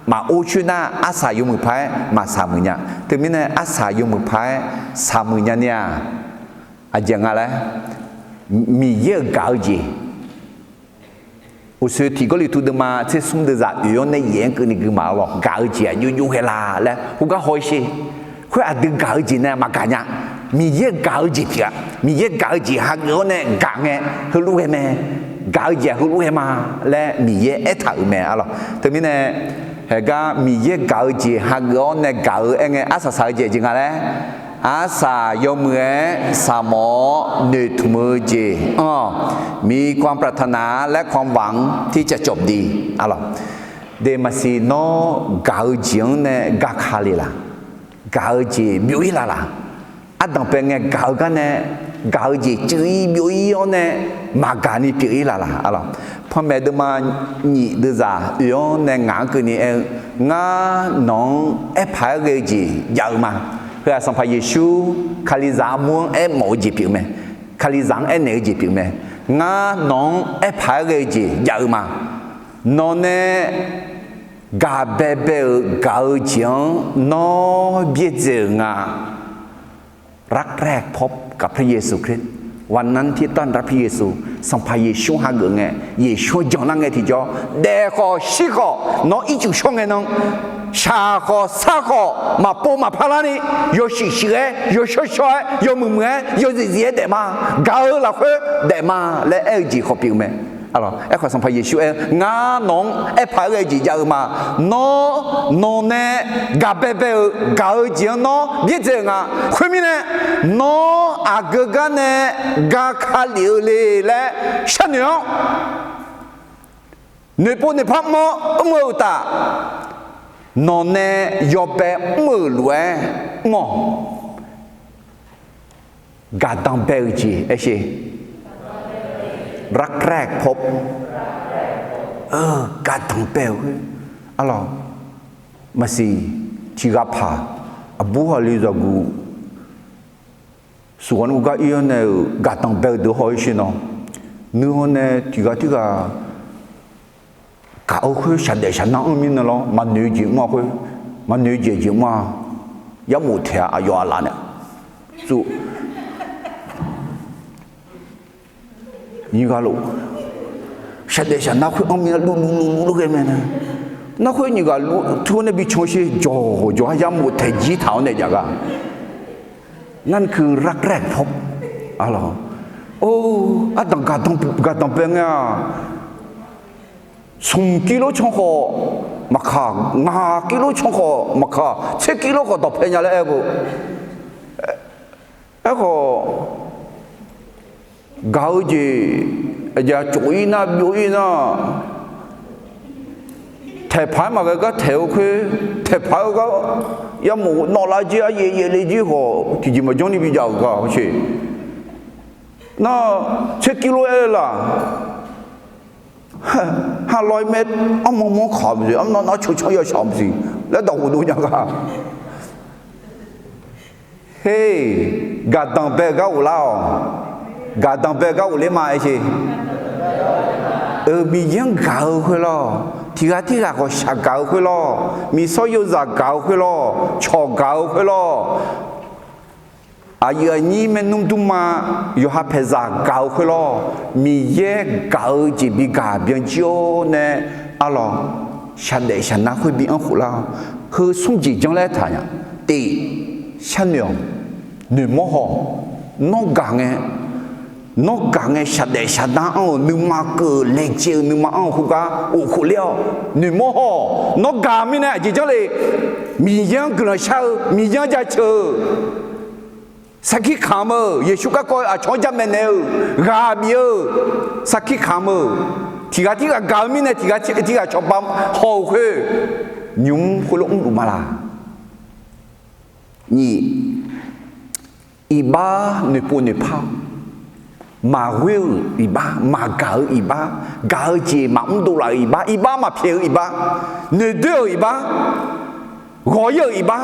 maqor coer nar arsaq yawmuiq paq-aer maqsaq muiq nya. Teumirnae arsaq yawmuiq paq-aer saq muiq nya ni-aq, aqjeq nga laer, Miqyaer-euq gaq-eu jeq uqshoe Tiq Gawrliqtu deuvma tser smr deuvzaq oeq-awr nae yaef-anr keuvni gui ma arlawq. Gaq-eu jeq aqjox jox ghae la laer khoergar haw-ir sher. Khoer aqdui gaq-eu jeq nae maqgaq nya. Miqyaer gaq-eu jeq tiq ghaq, Miqyaer gaq-eu jeq hageuf-awr nae gaq ngae heulof ghae mae. Gaq-eu jeq-aq heulof ghae ma laer Miqyaer aertaq-euq mae arlawq. Teumirnae haegar Miqyaer gaq-eu jeq hageuf-awr nae gaq-eu aer ngae arsaq saq-eu jeq jeq nga laer, arsaq yawmuiq-aer saqmawf-awr noeqtmq-eu jeq anr-awq. มีความปรารถนาและความหวัง ที่จะจบดี arlawq. De maqsiq nawr gaq-eu jeq-anr nae gaka le laq? Gaq-eu jeq byov-ir la laq? Ardanq bae ngae gaq-eu gar nae, gaq-eu jeq cuiv-ir byov-ir-awr nae maqgaq ni pyeuf-ir la laq arlawq. Panmaeq deuvma nyif deuvzaq oeq-awr nae ngaq-anr keuvni aer-eu, ngar nawq-anr aerpaq-aer ghae-eu jeq jav-eu ma. Heu-aq Sanqpaq Yeqsur Kalizaq armur-anr aermawf-eu jeq pyeuf mae. Kalizaq-anr aernaeq-eu jeq pyeuf mae. Ngar nawq-anr aerpaq-aer ghae-eu jeq jav-eu ma. Nawq nae gaq baebae-euq gaq-eu jeq-anr nawr byaerdzae-euq nga. รักแรกพบกับพระเยซูคริสต์ วันนั้นที่ต้อนรับพระเยซู Sanqpaq Yeqsur hageuf ngae, Yeqsur-anr jan lar ngae tiqjawr, daef khawf shir khawf nawr ircuf shawr ngae nan, shaq khawf sar khawf maqpov maqpar larni, yawshuif shuif-aer, yawshawr shawr-aer, yawmuiq muiq-aer, yawzif zif-aer daef ma. Gaq-eu lafkhoer daef ma laer aer-eu jeq khawf pyeuf mae. Aerkhawf Sanqpaq Yeqsur aer-eu, ngar nawq-anr aerpaq-aer ghae-eu jeq jav-eu ma. Nawr nawq nae gaq baebae-euq gaq-eu jeq-anr nawr byaerdzae-euq nga. Khoermirnae, nawr aqgeu gar nae gaka lef-eu le laer sharnoeq-awr, noeqpov noeqpar mr-awr mr-eu uqtaf, nawq nae yawbae mr-euq lof-aer mr-awq. Gaqdanq bae-eu jeq aer sher. รักแรกพบ gaqdanq bae-eu khoer arlawq. Maqsiq tiqghaq paq aqbur haqli zaqguq suqghaq nuiv gar ir-awr nae-euq gaqdanq bae-eu deuq haw-ir sher nawr, nuihaw nae tiqghaq tirghaq gaq-eu khoer shaqdaef shaqnar anr mirnae lawr, maqnoeq-eu jeq mr-a khoer, maqnoeq-eu jeq jeq mr-a, yarmof taeq-a aqyawf aqlaf nae, tsov nyiq ghaq lof, shaqdaef shaqnar khoer anr mirnae luvluv luvluv lof ghae mae nae, nar khoer nyiq ghaq lof teu-awr nae bi can sher jawq jawq-aer yarmof taeq jir taq-awr nae jav gha. Ngar nae keuv รักแรกพบ arlawq. Or, ardanq gaqdanq bae ngae-aq, smq kir lor can khawf maqkaq, ngaq kir lor can khawf maqkaq, tser kir lor khawf dawqpae nya laer aer-eu. Aerkhawf, gaq-eu jeq aqjeq tsof-ir nar byov-ir nar, taeqpaq-aer maqghae gar taeq-eu khoer, taeqpaq-eu gar yarmof nawvlav jir aryaev yaevle jir khawf tiqjeq maqjanr ni bijav-euq gar hawsher. Nar, tser kir lor aer laf, ha lawr-ir mae, armawr mawr kaq-eu maqsiq, armawr nar cawqcanr yashaq-eu maqsiq laer daqkhof dov nya gar. Her, gaqdanq bae-eu gar ghoflar-awq. Gaqdanq bae-eu gar ghofler ma aer sher. Euq, Miqyaer-anr gaq-eu khoer lawr, tiqghaq tirghaq khawf shaq gaq-eu khoer lawr, miqsawr yozaq gaq-eu khoer lawr, cawq gaq-eu khoer lawr, aqyuif aqnyir maernmr dmrma yawqha paeqzaq gaq-eu khoer lawr, Miqyaer gaq-eu jeq bi gaq byan jir-awr nae, arlawq, shaqdaef shaqnar khoer bi anr khof lar-awq. Heu smr jeq janr laer taqnya. Tiq, sharnoeq-awq. Noeqmawr haw-awq. Nawr gaq ngae, nawr gaq ngae shaqdaef shaqnar anr-euq nuima keuv-euq laejae-eu nuima anr-eu khoergar of khof ler-awq. Noeqmawr haw-awq. Nawr gaq mirnae aqjeq janr le. Miqyaer-anr guiqlanq shar-eu, Miqyaer-anr jaceuq-eu Sarkir kamq-eu, Yeqsur garkawv aqcawq-anr jamaeq naeq-eu, ghaq bif-eu, sarkir kamq-eu, tiqghaq tirghaq gaq-eu mirnae tiqghaq tirghaq cawba haw-euq khoer, nymq-mr khoerlof mrluf ma laq? Nyiq, iqbax noeqpov noeqpar-awr, maqghoer-euq iqbax, maqgaq-eu iqbax, gaq-eu jeq maqmr dovlaf-euq iqbax, iqbax maqpyaeq-eu iqbax, noeqdoer-euq iqbax, ghawq-ir-euq iqbax,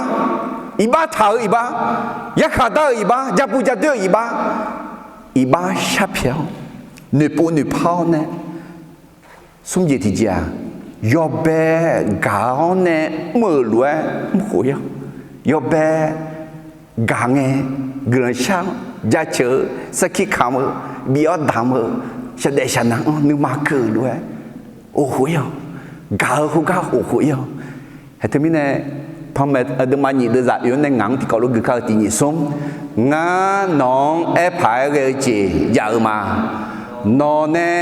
iqbax taq-eu iqbax, yarkhaq dar-eu iqbax, japuv jadoer-euq iqbax, iqbax sharpyaeq-awr, noeqpov noeqpar-awr nae, smr jeq tiqjeq-aq, yawbae gaq-awr nae mr-euq lof-aer mrkhof-ir-awr, yawbae gaq ngae guiqlanq shar-awr jaceuq-eu, sarkir kamq-eu, bif-awr damq-eu, shaqdaef shaqnaq-anr nuima keuv-euq lof-aer ghofkhof-ir-awr, gaq-eu khoergar ghofkhof-ir-awr. Haeq teumirnae, panmaeq aqduimaf nyiq deuvzaq oe-anr nae ngaq-anr tiqkawv lof gui kar-eu tiq nyiq smr, ngar nawq-anr aerpaq-aer ghae-eu jeq jav-eu ma. Nawq nae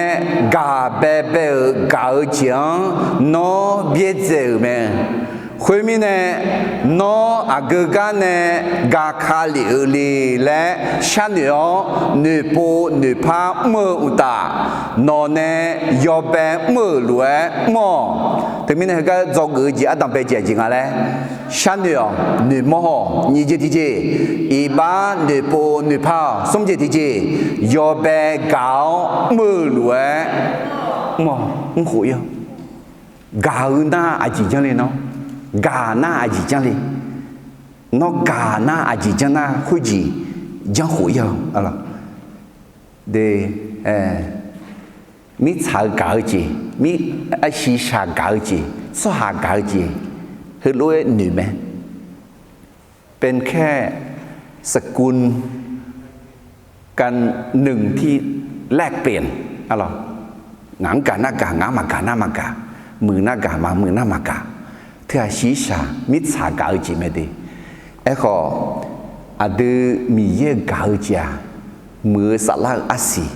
gaq baebae-euq gaq-eu jeq-anr nawr byaerdzae-euq mae. Khoermirnae, nawr aqgeu gar nae gaq ka lef-eu le laer sharnoeq-awr noeqpov noeqpar mr-eu uqtaf, nawq nae yawbae mr-euq lof-aer mr-awq. Teumirnae heugar dzawgeuf-eu jeq ardanqbae jeq aqjeq nga laer sharnoeq-awq, noeqmawr-awq. Nyiq jeq tiqjeq, iqbax noeqpov noeqpar-awq. Smr jeq tiqjeq, yawbae gaq-awr mr-euq lof-aer mr-awq, mrkhof-ir-awr. Gaq-eu nar aqjeq janr le nawr, gaq nar aqjeq janr le, nawr gaq nar aqjeq janr nar khoerjeq janrkhof-ir-awr. De, mirtsaq-eu gaq-eu jeq, mir, shiqshaq gaq-eu jeq, tsawrhaq gaq-eu jeq, heulof-aer noeq mae. เป็นแค่ สกุลการ หนึ่งที่แลกเปลี่ยน arlawq, ngaq-anr gaq nar gaq, ngaq-anr maqgaq nar maqgaq, muiq nar gaq, maqmuiq nar maqgaq, teughaq shiqshaq mirtsaq gaq-eu jeq mae de. Aerkhawf, aqdui Miqyaer-eu gaq-eu jeq-aq, muiq-eu saflar-euq arsiq,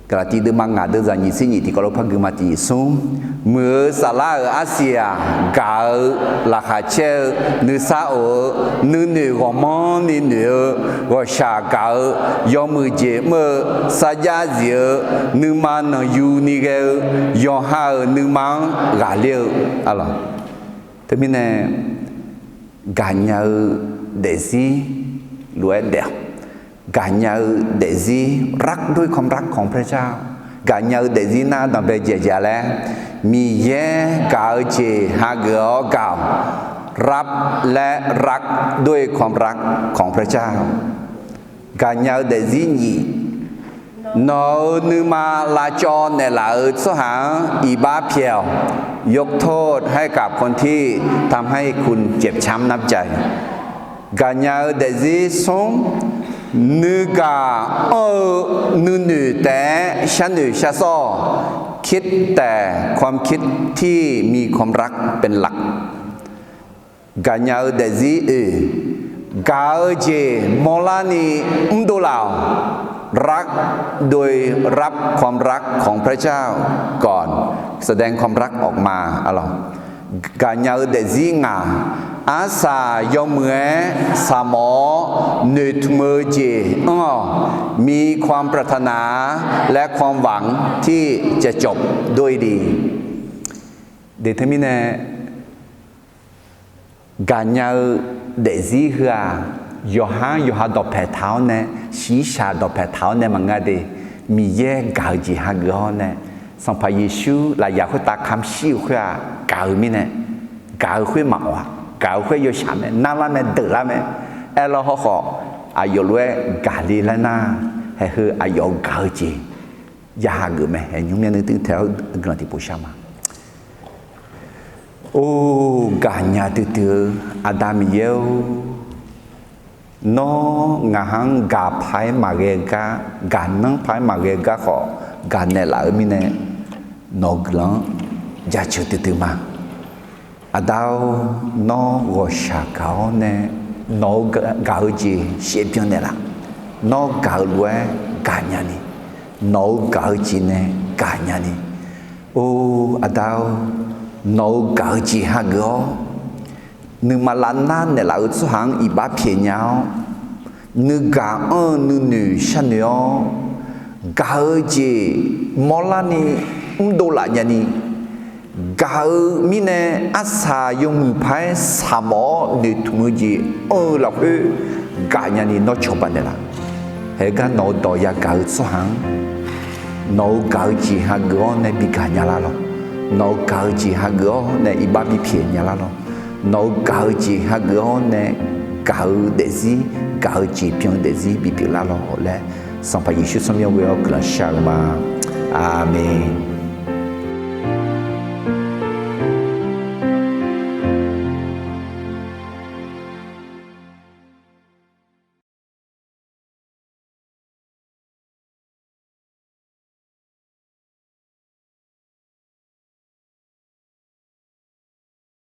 Gaqlaqtiv deuvma ngaq deuvzaq nyiq tser nyiq tiqkawv lof par gui ma tiq nyiq smr, muiq-eu saflar-euq arsiq-aq, gaq-eu, laqkhaq caer-eu, nuisar of-eu, nuinoeq ghawqmanrni noeq-eu, ghawqshaq gaq-eu, yawmuiq jeq mr-eu, sarjax zif-eu, nuima nanqyuni ghae-eu, yawqha-euq nuima-anr ghaqler-eu, arlawq. Teumirnae gaqnya-eu daefzir lof-aer daef-awq. Gaqnya-eu daefzir รักด้วยความรักของพระเจ้า gaqnya-eu daefzir nar danqbae jeq jav laer, Miqyaer gaq-eu jeq hageuf-awr gaq-awq. รับ และ รักด้วยความรักของพระเจ้า gaqnya-eu daefzir nyiq, nawq-euq nuima lavcawv naeqlaf-eu tsawrhaq-anr iqbax pyaeq-awq. ยกโทษให้กับคนที่ทำให้คุณเจ็บช้ำน้ำใจ gaqnya-eu daefzir smr, nuigaq anr-eu nuinoeq taef-aer sharnoeq sharsawr-awq. คิดแต่ความคิดที่มีความรักเป็นหลัก gaqnya-eu daefzir oeq, gaq-eu jeq mawrlarni mrdov laf-awq. รัก โดย รับความรักของพระเจ้าก่อน แสดงความรักออกมา arlawq. Gaqnya-eu daefzir ngaq, arsaq yawmuiq-aer saqmawf-awr noeqtmq-eu jeq anr-awq. มีความปรารถนา และความหวังที่จะจบด้วยดี De teumirnae, gaqnya-eu daefzir heu-aq, yawqha-anr yawqha dawqpaeq taq-awr nae, shiqshaq dawqpaeq taq-awr nae maqngeur de. Miqyaer gaq-eu jeq hageuf-awr nae, Sanqpaq Yeqsur lafyaq khoertav kamq shir-eu khoer-aq gaq-eu mirnae, gaq-eu khoer maqawq-a. Gaq-eu khoer yawshaq mae, narlar mae, deuqlar mae. Aerlar hawrkhawf, aqyawf lof-aer gaqle laer nar, haeq heu aqyawf gaq-eu jeq ya hageuf mae. Haeq nymr myav nuiv tuir taeq-awr guiqlanq tiqpov shar ma. Or, gaqnya duidui-eu Aqda Miqyaer-or, nawr ngaq-anr gaq paq-aer maqghae gar, gaqnanr paq-aer maqghae gar khawf, gaqnaeq laf-eu mirnae, nawq-eu guiqlanq-anr jaceuq duidui ma. Aqda-or, nawr ghawqshaq gaq-awr nae, nawq-eu gaq-eu jeq shaevbyan naeqlaf. Nawr gaq-eu lof-aer gaqnya ni, nawq-eu gaq-eu jeq nae gaqnya ni. Or, Aqda-or, nawq-eu gaq-eu jeq hageuf-awr, nuima lavnar naeqlaf-eu tsawrhaq-anr iqbax pyaeqnya-awr, nuigaq anr-eu nuinoeq sharnoeq-awr, gaq-eu jeq mawrlarni mrdov laf nyani, gaq-eu mirnae arsaq yawmuiq paq-aer saqmawf-awr noeqtmq-eu jeq anr-eu lafkhoer gaq nyani nawr cawba naeqlaf. Haegar nawq-eu dawq yagaq-eu tsawrhaq-anr, nawq-eu gaq-eu jeq hageuf-awr nae bigaq nya lar lawq. Nawq-eu gaq-eu jeq hageuf-awr nae iqbax bipyaeq nya lar lawq. Nawq-eu gaq-eu jeq hageuf-awr nae gaq-eu daefzir, gaq-eu jeq byan-eu daefzir bipyeuf lar lawq laer, Sanqpaq Yeqsur tsawrmyanr ghoe-awr guiqlanq shar-eu ma. Aqmeq.